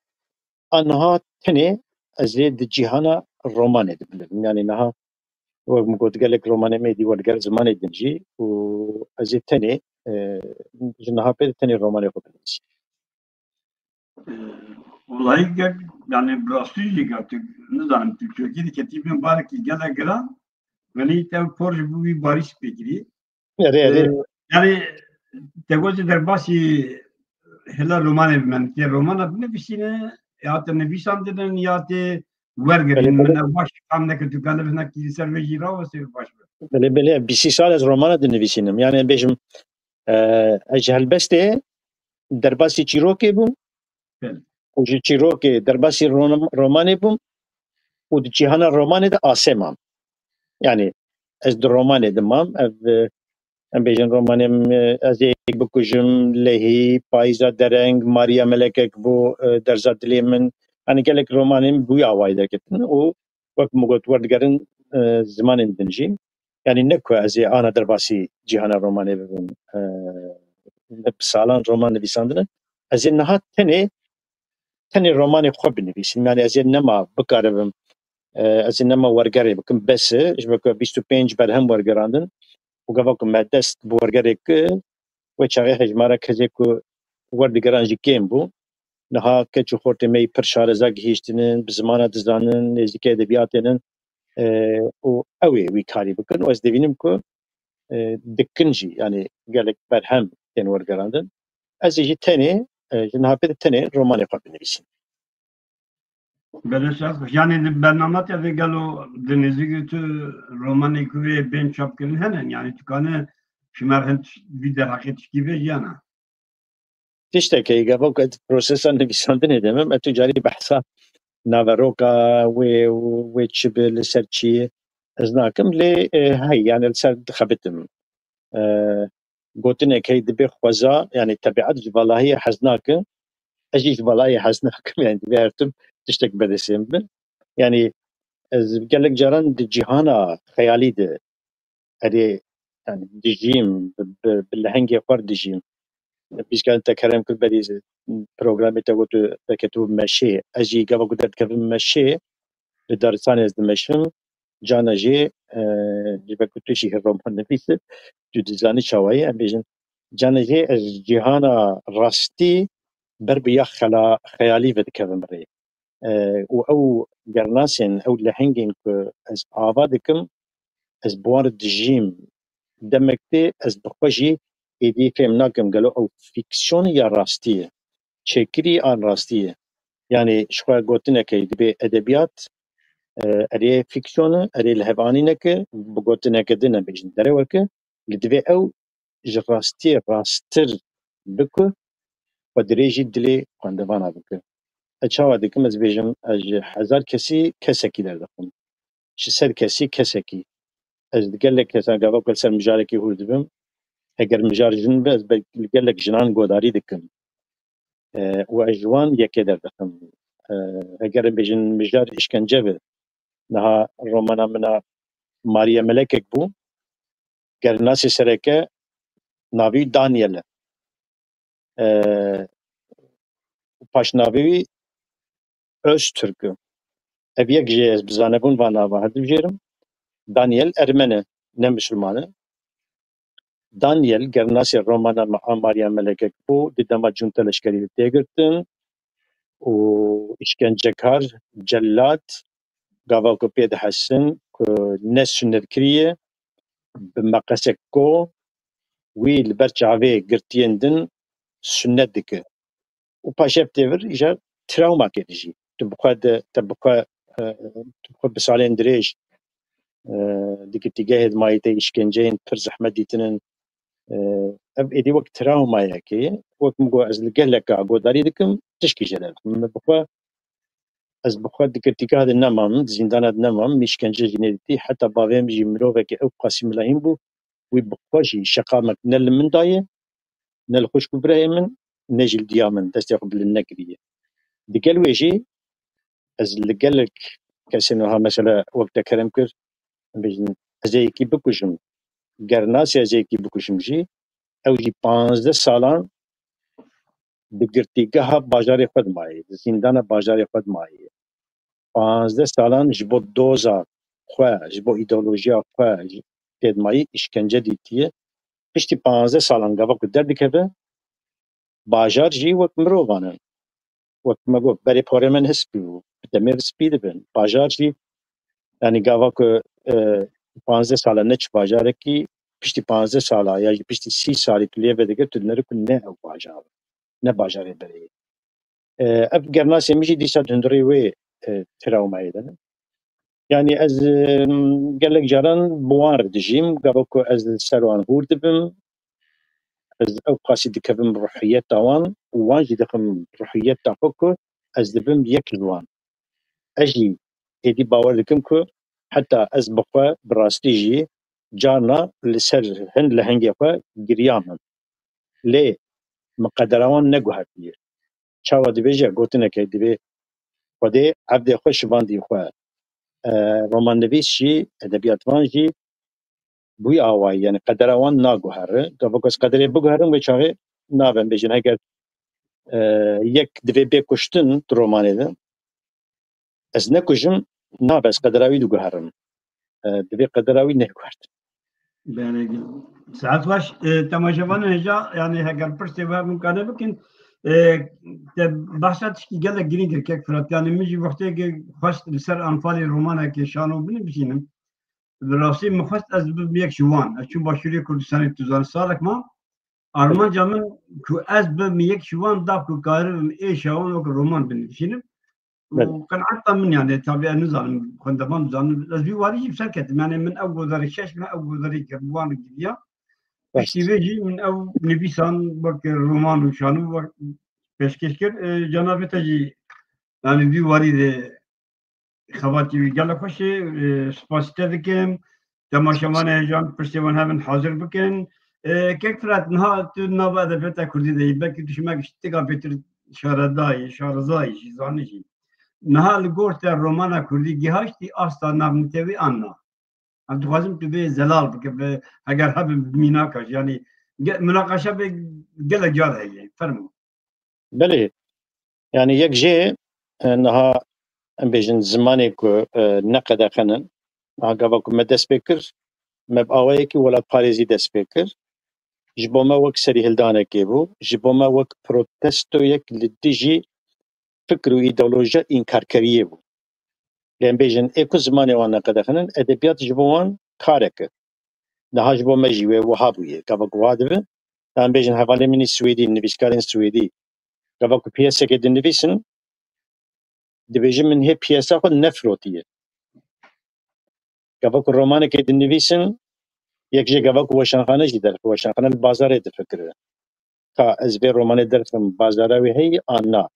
A niha tenê ez ê di cîhana romanê de bilirim. Yani niha, wek min got, gelek romanê me dî werger zimanê din jî û ez ê tenê, e, ji niha pê de tenê romanê xwe binivîsim. Ee, Vallahi gel, yani bi rastî jî gel, tu, nizanim, tu çokî diketî bin barekî gelek giran, welî te por ji bo wî barî spêkirî. Erê, erê. Ee, yani te got derbasî hela romanê bi me. Tê romana binivîsîne, ya te nivîsandinin, ya tê wergirîn. Belê, belê. Min ev baş fam nekir, tu kanibî hinek li ser vê jî rawestê baş be. Belê, belê, bîsî sal ez romana dinivîsînim. Yani bêjim, e, ez ji helbestê derbasî çîrokê bûm. Belê. Û ji çîrokê derbasî ron-, romanê bûm. Û di cîhana romanê de asê mam. Yani ez di romanê de mam. Ev, e, em bêjin romanê min, e, Ez ê bikujim, Lehî, Payîza Dereng, Mariya Melekek bû, e, Derza Dilê Min. Yani gelek romanên bi wî awayî derketin û wek min got werdigerin, e, zimanên din jî. Yani ne ku ez ê ana derbasî cîhana romanê bibim. E, bi salan roman nivîsandine. Ez ê niha tenê, tenê romanê xwe binivîsim. Yani ez ê nema bikaribim, e, ez ê nema wergerê bikim. Bes e, ji ber ku bîst û pênc berhem wergerandin. Û gava ku me dest bi wergerê kir, wê çaxê hejmara kesê ku werdigeran jî kêm bû. Niha keç û xortê me yî pir şareza gihîştinin, bi zimana dizanin, nêzîkî edebiyatê nin, e, û ew ê wî karî bikin. Û ez dibînim ku, e, dikin jî, yani gelek berhem tên wergerandin. Ez ê jî tenê, e, ji niha pê de tenê romanê xwe binivîsim. Belê, şaş. Yani di bernama te de gelo di nêzîkî tu romanê ku vê bên çapkirin hene? Yani tu kane ji me re hin tiş-, vî derheqê tişkî vê jiyana? Tiştekê gava ku ez prosesa nivîsandinê de me, me tu carî behsa naveroka wê, wê çi bi li ser çi ye, ez nakim. Lê, e, hey, yani li ser dixebitim. E, gotinek hey dibe xweza, yani tebiat ji valahiyê hez nake. Ez jî ji valahiyê hez nakim, yani divê her tim tiştek bi destê min be. Yani ez gelek caran di cîhana xeyalî de erê, yani dijîm, bi, bi, bi lehengê xwe re dijîm. Pîskan te kerem kir berî programê te got tu derketibû meşê. Ez jî gava ku derdikevim meşê, li daristanê ez dimeşim. Cana jê, e, ji ber ku tu jî roman nivîs î, tu dizanî çawa ye, em bêjin. Cana jê ez cîhana rastî ber bi ya xela-, xeyalî vedikevim rê. E, û ew gernasên, ew lehengên ku ez ava dikim, ez bi wan re dijîm. Demek tê ez bi xwe jî êdî fêm nakim gelo ew fîksyon e ya rastî ye. Çêkirî an rastî ye. Yani ji xwe gotineke dibê edebiyat, e, erê fîksyon e, erê lihevanîneke, bi gotineke din em bêjin dereweke, li divê ew ji rastiyê rasttir biku, xwe dirêjî dilê xwendevana bike. Ez çawa dikim, ez bêjim, ez ji hezar kesî kesekî derdixim. Ji sed kesî kesekî. Ez di gelek kesan gava ku li ser mijarekî hûr dibim, heger mijar jin be, ez be-, li gelek jinan godarî dikim. E, û ez ji wan yekê derdixim. E, heger em bêjin mijar îşkence be, niha romana min a Mariye Melekek bû, gernasê sereke navê wî Daniel e. E, paşnavê wî Öztürk e. Ev yek jê ez bi zanebûn van nava hildibijêrim. Daniel Ermen e, ne Misilman e. Daniel, gernasê romana me a Mariya Melekek bû, di dema cunte leşkerî li tê girtin û îşkencekar, cellat, gava ku pê dihesin, ku ne sunnetkirî ye, bi meqesek ko wî li ber çavê girtiyên din sunnet dike. Û paşev tê vir îja trawmakê dijî. Tu bi xwe de, te bi xwe, e, tu bi xwe bi salên dirêj, e, di girtîgehê de mayî te îşkenceyên pir zehmet dîtinin. E, ev êdî wek trawmayekê ye. Wek min got, ez li geleka godarî dikim, tişkî jê derdikim. Min bi xwe, ez bi xwe di girtîgeha de nemam, di zîndana de nemam, min îşkence jî nedîtî. Heta bavê min jî mirovekî ew qasî milahîn bû, wî bi xwe jî şeqamek ne li min daye, ne li xwişk û birayê min, ne jî li diya min destê xwe bilind nekiriye. Digel wê jî ez li gelek kesên wiha mesela wek te kerem kir, em bêjin, ez ê yekî bikujim. Ger nasê ez ê yekî bikujim jî, ew jî panzdeh salan di girtîgeha bajarê xwe de mayî, di zîndana bajarê xwe de mayî. Panzdeh salan ji bo doza xwe, ji bo îdeolojiya xwe jî tê de mayî îşkence dîtiye. Piştî panzdeh salan gava ku derdikeve, bajar jî wek mirovan in. Wek me got, berê porê me niha spî bû, bi demê re spî dibin. Bajar jî, yanî gava ku, e, panzdeh sala neçî bajarekî, piştî panzdeh sala ya jî piştî sî salî tu lê vedigir, tu dinêrî ku ne ew bajar e. ne bajarê berê. E, ev gernasê min jî dîsa di hundirê wê, e, trawmayê de ne. Yanî ez, e, gelek caran bi wan re dijîm, gava ku ez li ser wan hûr dibim, ez ew qasî dikevim ruhiyeta wan û wan jî dixim ruhiyeta xwe ku ez dibim yek ji wan. Ez jî êdî bawer dikim ku heta ez bi xwe bi rastî jî carna li ser hin lehengê xwe giriyam. Lê min qedera wan neguhertiye. Çawa dibêje gotineke dibê Xwedê evdê xwe şivandî xwe. E, romannivîs jî, edebiyatvan jî bûyî awayî, yani qedera wan naguhere. Gava ku ez qederê biguherim, wê çaxê nabem bêjin. Heger, e, yek divê bê kuştin di romanê de, ez nekujim, nabe ez qedera wî diguherim. E, divê qedera wî neguhertin. Belê, saet baş. E, temaşevanên hêja, yani heger pirsê we mimkane bikin, e, te behsa tişkî gelek girîng kir kek Firat. Yani min jî wextê ke xwest li ser Anfalê romanekê şano binivîsînim. Bi rastî min xwest ez bibim yek ji wan. Ez çûm Başûrê Kurdistanê, tu zanî salek ma. Armanca min ku ez bibim yek ji wan da ku karibim êşa wan wek roman binivîsînim. Belê. Û qenaeta min, yani, tabii ez nizanim, xwendevan dizanin. Ez vî warî jî bi ser ketim. Yani min ew gozarê şeş meh, ew gozarê kir, wan giriya. Piştî vê jî min ew nivîsan wek roman û şano wek pêşkêş kir. E, cenabê te jî, yani, vî warî de xebatî wî gelek xweş e. E, spasî te dikim. Temaşevanê hêja, pirsê wan hebin hazir bikin. E, kek Firat, niha tu nava edebiyata kurdî de yî, belkî tu ji me tiştek pêtir şaredayî, şarezayî jî, zanî jî. Niha li gor te romana kurdî gihaştî asta navnetewî an na? Em dixwazim tu vê zelal bike, bi, heger hebe bi mînaka jî, yanî ge-, minaqeşa vê gelek car heye. Fermo. Belê. Yani yek jê, e, niha em bêjin zimanê ku, e, ne qedexenin. Niha gava ku me dest pê kir, me bi awayekî welatparêzî dest pê kir. Ji bo me wek serîhildanekê bû, ji bo me wek protestoyek li dijî fikr û îdeolojiya înkarkeriyê bû. Lê em bêjin, ê ku zimanê wan neqedexinin, edebiyat ji bo wan karek e. Niha ji bo me jî wê wiha bûye. Gava ku wiha dibe, em bêjin, hevalên min ê Swêdî, nivîskarên Swêdî, gava ku piyeseke dinivîsin, dibêjin, min hê piyesa xwe nefirotiye. Gava ku romanekê dinivîsin, yek jê gava ku weşanxane jî derxe, weşanxane li bazarê difikire. Ka ez vê romanê derxim, bazara wê heyî an na?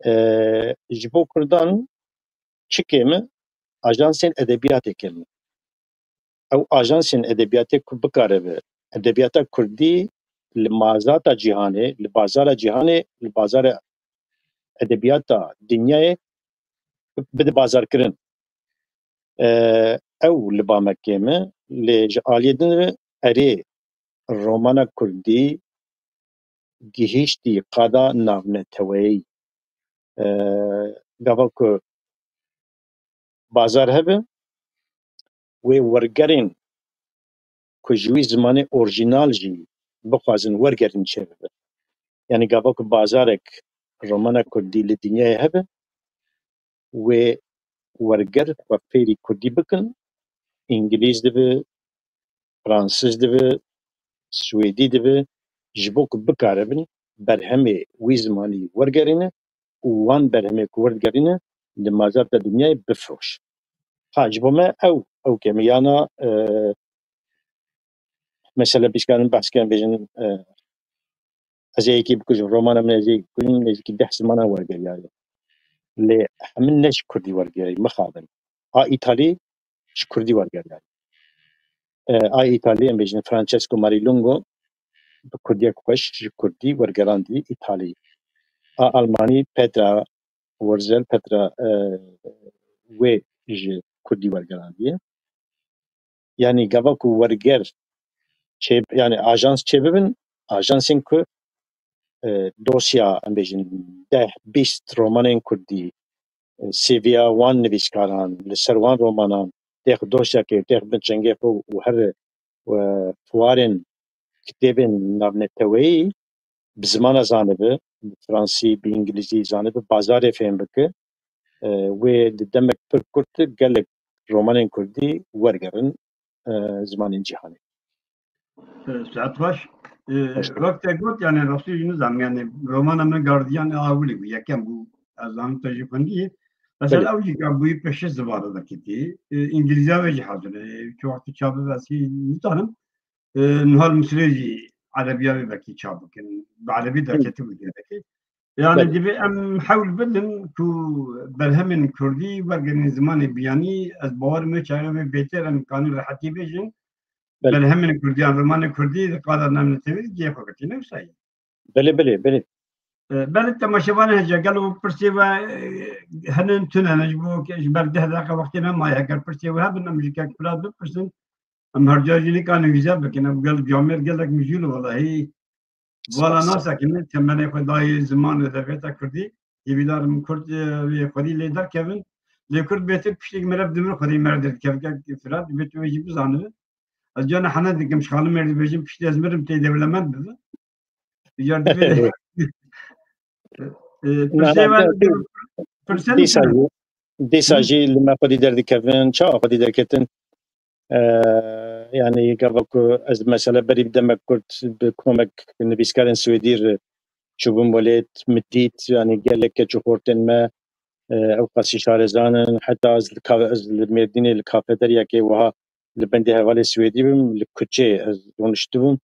E, ji bo Kurdan çi kêm e? Ajansên edebiyatê kêm e. Ew ajansên edebiyatê ku bikaribe edebiyata kurdî li mazata cîhanê, li bazara cîhanê, li bazara edebiyata dinyayê bide bazarkirin. E, ew li ba me kêm e, lê ji aliyê din re erê romana kurdî gihîştî qada navneteweyî. E, gava ku bazar hebe, wê wergerên ku ji wî zimanê orjînal jî bixwazin wergerin çêbibe. Yani gava ku bazarek romana kurdî li dinyayê hebe, wê werger xwe fêrî kurdî bikin, îngilîz dibe, fransiz dibe, swêdî dibe, ji bo ku bikaribin berhemê wî zimanî wergerîne û wan berhemê ku werdigerîne li mazarta dinyayê bifiroş. Ha, ji bo me ew, ew kêm e. Yana, e, mesela, bîskarin behs kirin bêjin, e, ez ê yekî bikujim, romana min ez ê yekî bikujim, nêzîkî deh zimanan wergeriyaye. Lê hemin ne ji kurdî wergeriyayî, mixabin. A îtalî ji kurdî wergeriyaye. E, a îtalî, em bêjin Francesco Marilungo, bi kurdiyek xweş ji kurdî wergerandî îtalî. A almanî Petra Wurzel, Petra, e, wê ji kurdî wergerandiye. Yani gava ku werger çê, yani ajans çêbibin, ajansên ku, e, dosya, em bêjin, deh bîst romanên kurdî, e, C V'ya wan nivîskaran, li ser wan romanan têx dosyakê, têx bin çengê xwe û here, e, fuarên kitêbên navneteweyî bi zimana zanibe, bi fransî, bi îngilîzî zanibe, bazarê fêm bike. E, wê di demek pir kurt de gelek romanên kurdî wergerin, e, zimanên cîhanê. E, saet baş. E, wek te got, yani rastî jî nizam, yani romana min Guardian a ewilî bû, yekem bû, ez zanim te jî xwendî. Mesela ew jî ka bûyî pêşî zivara derketî. E, îngilîziya ve jî hazir e. Çi wextî çap bibe ez hî nizanim. E, Nihal Misrê jî erebiya ve belkî çap bikin. Bi erebî derketî bû gerekî. Yani divê em hewl bidin ku berhemên kurdî wergerîn zimanê biyanî, ez bawer me çare ve bêtir em kanî rehetî bêjin. Belê. Berhemên kurdî yan romanê kurdî di qada navnetewî cihê xwe girtî, ne wisa ye? Belê, belê, belê. E, belê temaşevanê hece, gelo pirsê we, e, hene tune ne, ji bo ke ji ber deh deqe wextê me maye, eger pirsê we hebin, em ji kek Firat bipirsin. Em her carî nikarin wîze bikin, ev gel camêr gelek mijûl e welahî. Vala nasekine, temenê xwe dayê ziman û edebiyata kurdî. Hêvîdar im kurd, e, wê xwedî lê derkevin. Lê kurd bêtir piştî meriv dimir xwedî meriv derdikeve. Kek Firat, divê tu wê jî bizanibe. Ez cana hene dikim, ji xalim mêr dibêjim, piştî ez mirim tê dewlemend bibe. Îcar divê, e, e, Na, pirsê na, wer, na, pirsê dîsa min jî, dîsa Hı? jî li me xwedî derdikevin, çawa xwedî derketin? E, yani gava ku ez mesela berî bi demek kurt bi komek nivîskarên Swêdî re çûbûm welêt, min dît, yani gelek keç û xortên me, e, ew qasî şarezan in. Heta ez li ka-, ez li Mêrdînê li kafeteryakê wiha li bendê hevalê Swêdî bim, li kuçê ez doniştibûm.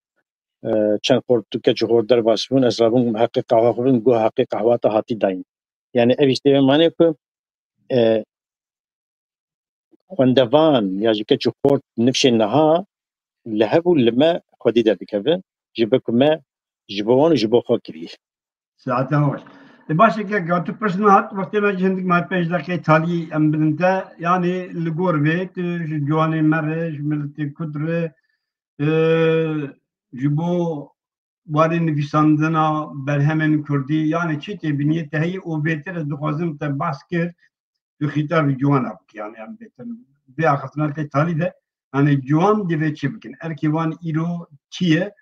E, çend xort, keç û xort derbas bûn, ez rabûm heqê qehwa xwe bim, got heqê qehwa te hatî dayîn. Yani ev îşte mane ku, e, xwendevan ya ji keç û xort nifşên niha li hev û li me xwedî derdikeve, ji ber ku me ji bo wan û ji bo xwe kirî. Saete xweş. E, baş e, kek tu pirsina hat, wextê me ji hindik me pênc deqê talî em bidin te, yani li gor vê, tu ji ciwanê me re, ji miletê kurd re, e, ji bo warê nivîsandina berhemên kurdî, yani çi tê biniyê te heyî û bêtir ez dixwazim te behs kir, tu xîtabî ciwana bikî, yani em bêtir vê axiftina tê talî de, yani ciwan divê çi bikin? Erkê wan îro çi ye?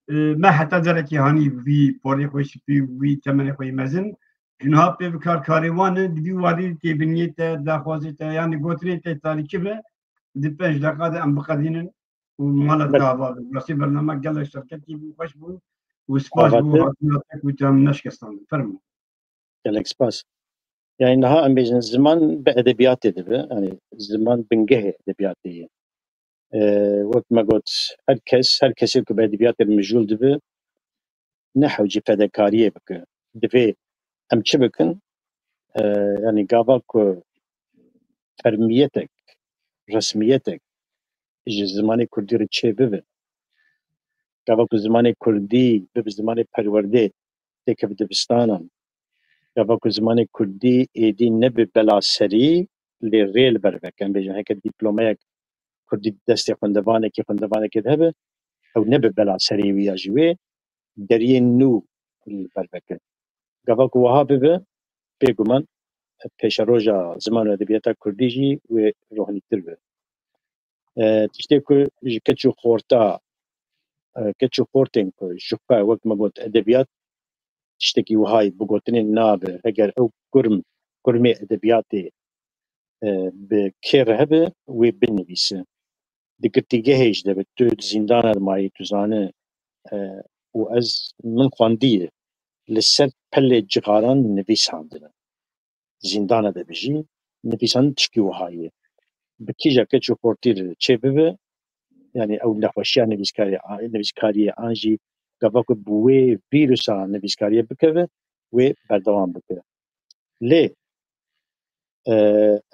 E, me heta derekê hanî vî porê xwe spî, vî temenê xwe yê mezin, ji niha pê bi kar karê wan e, di vî warî tê biniyê te, daxwazê te, yani gotinê tê talî çi be, di pênc deqa de em biqedînin. û mala te ava be. Rastî bername gelek serketî bû, xweş bû û spas bû hatina te ku te em neşkestandin. Fermo. Gelek spas. Yani niha em bêjin ziman bi edebiyatê dibe. Yani ziman bingehê edebiyatê ye. Ee, wek me got, her kes, her kesê ku bi edebiyatê mijûl dibe, ne hewcî fedekariyê bike. Divê em çi bikin? Ee, yani gava ku fermiyetek, resmiyetek ji zimanê kurdî re çê bibe, gava ku zimanê kurdî bibe zimanê perwerdê, têkeve dibistanan, gava ku zimanê kurdî êdî nebe bela serî, lê rê li ber veke. Em bêjin heke dîplomeyek kurdî di destê xwendevanekî, xwendevanekê de hebe, ew nebe bela serê wî ya ji wê deriyên nû li ber veke. Gava ku wiha bibe, bêguman pêşeroja ziman û edebiyata kurdî jî wê rohnîtir be. E, tiştê ku ji keç û xorta, e, keç û xortên ku ji xwe, wek me got, edebiyat tiştekî wihayî bi gotinê nabe. Heger ew kurm, kurmê edebiyatê, e, bi kê re hebe, wê binivîse. Di girtîgehê jî de be, tu di zîndana de mayî, tu zane, e, û ez, min xwendiye, li ser pelê cixaran nivîsandine. Zîndana de bijî, nivîsandin tişkî wiha ye. Bi kîja keç û xortî re çê bibe, yani ew nexweşiya nivîskarê, nivîskariyê an jî gava ku bi wê vîrusa nivîskariyê bikeve, wê berdewam bike. Lê, e,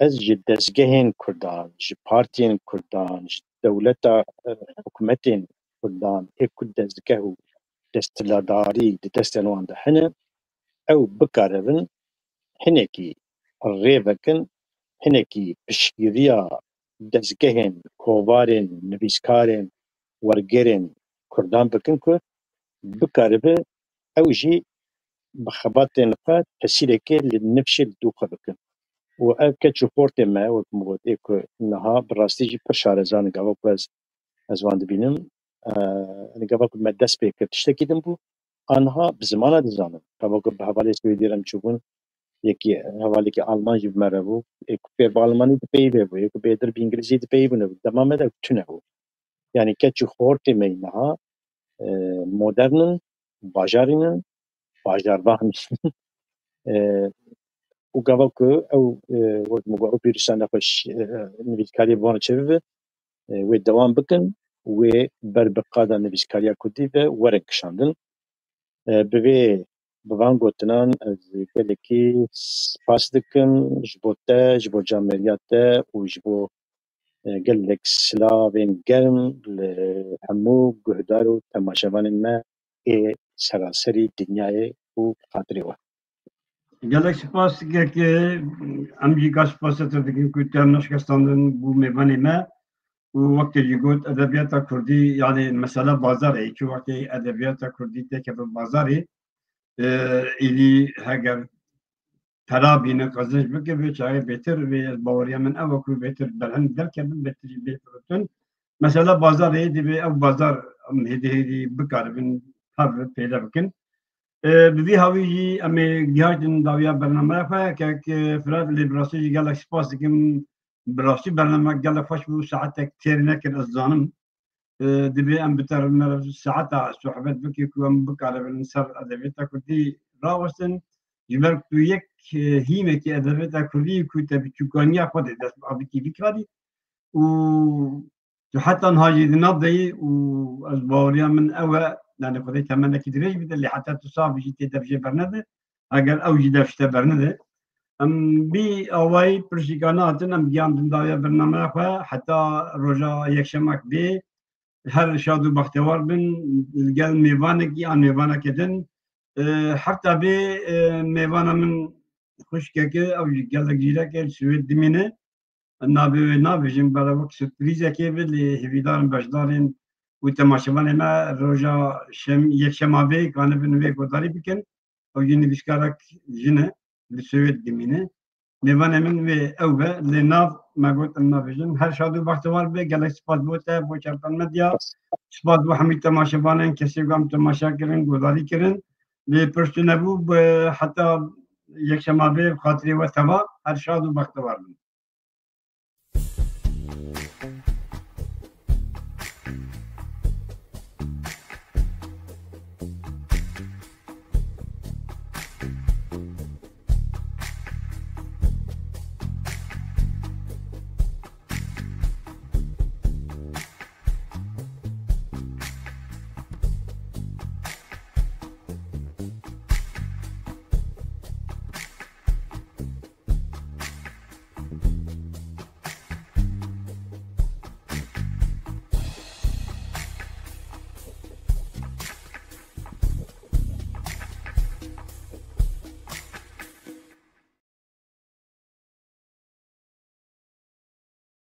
ez ji dezgehên kurdan, ji partiyên kurdan, ji dewleta, e, hikûmetên kurdan, ê ku dezgeh û desthiladarî di destên wan de hene, ew bikaribin hinekî rê vekin, hinekî piştgiriya dezgehên, kovarên, nivîskarên, wergerên kurdan bikin ku bikaribe ew jî bi xebatên xwe tesîrekê li nifşê li dû xwe bikin. Û ev keç û xortê me, wek min got, ê ku niha bi rastî jî pir şarezan in, gava ku ez, ez wan dibînim. E, yani gava ku me dest pê kir tiştekî din bû, aniha bi zimana dizanin. Gava ku bi hevalê Swêdî re em çûbûn, yekî hevalekî Alman jî bi me re bû. Ê ku fêr bi Almanî dipeyivê bû, ê ku bêtir bi Îngilîzî dipeyivîne bû. Dema me de tune bû. Yani keç û xortê me niha e, modern in, bajarî ne, bajarvan in. E, û gava ku ew, e, wek min got, ew pîrîşa nexweş, e, nivîskariyê bi van çêbibe, e, wê dewam bikin, wê ber bi qada nivîskariya kurdî ve werin kişandin. E, bi vê, bi van gotinan ez gelekî spas dikim ji bo te, ji bo camêriya te û ji bo, e, gelek silavên germ li hemû guhdar û temaşevanên me ê seraserî dinyayê û xatirê we. Gelek spas dike ki em jî ka spas te dikin ku te neşkestandin bû mêvanê me û wekte jî got edebiyata kurdî, yani mesela bazarê, çi wextê edebiyata kurdî têkeve bazarê, e, êdî heger pera bîne, qezenc bike, vê çaxê bêtir, vê ez baweriya min ew e ku bêtir berhend derkevin, bêtir jî bê firotin. Mesela bazarê divê ew bazar em hêdî hêdî bikaribin hev pêde bikin. E, bi vî hawî jî em ê gihaytin dawiya bernameya xwe, kek, e, Firat, lê bi rastî jî gelek spas dikim. Bi rastî bername gelek xweş bû, saetek têr nekir, ez zanim. E, divê em bi te re saeta sohbet bike ku em bikaribin ser edebiyata kurdî rawestin. Ji ber ku tu yek, e, hîmekî edebiyata kurdî ku te bi çûkaniya xwe de dest bi avîtî bikarî û tu heta niha jî di nav de yî û ez baweriya min ew e, yani Xwedê temenekî dirêj bide, lê heta tu sax bî jî tê dev jê bernede, eger ew jî dev ji te bernede. Em bî awayî pirsîkana hatin, em giyandin dawiya bernameya xwe, heta roja yekşemek bê, her şad û bextewar bin, li gel mêvanekî an mêvanekê din. E, hefta bê, e, mêvana min xwişkeke, ew jî gelek zîrek e, li Swêd dimîne. Navê wê nabêjim, bela wek surprîzekê be, lê hêvîdarim beşdarên û temaşevanê me roja şem-, yekşema bê kanibin wê guhdarî bikin. Ew jî nivîskarek jin e, li Swêd dimîne. Mêvanê min wê ew be, lê nav me got em nabêjin. Her şad û bextewar be, gelek spas bo te, bo Çerpen Medya. Spas bo hemî temaşevanên kesê ku em temaşe kirin, guhdarî kirin. Lê pirs tu nebû, bi heta yekşema bê, bi xatirê we teva, her şad û bextewar bin.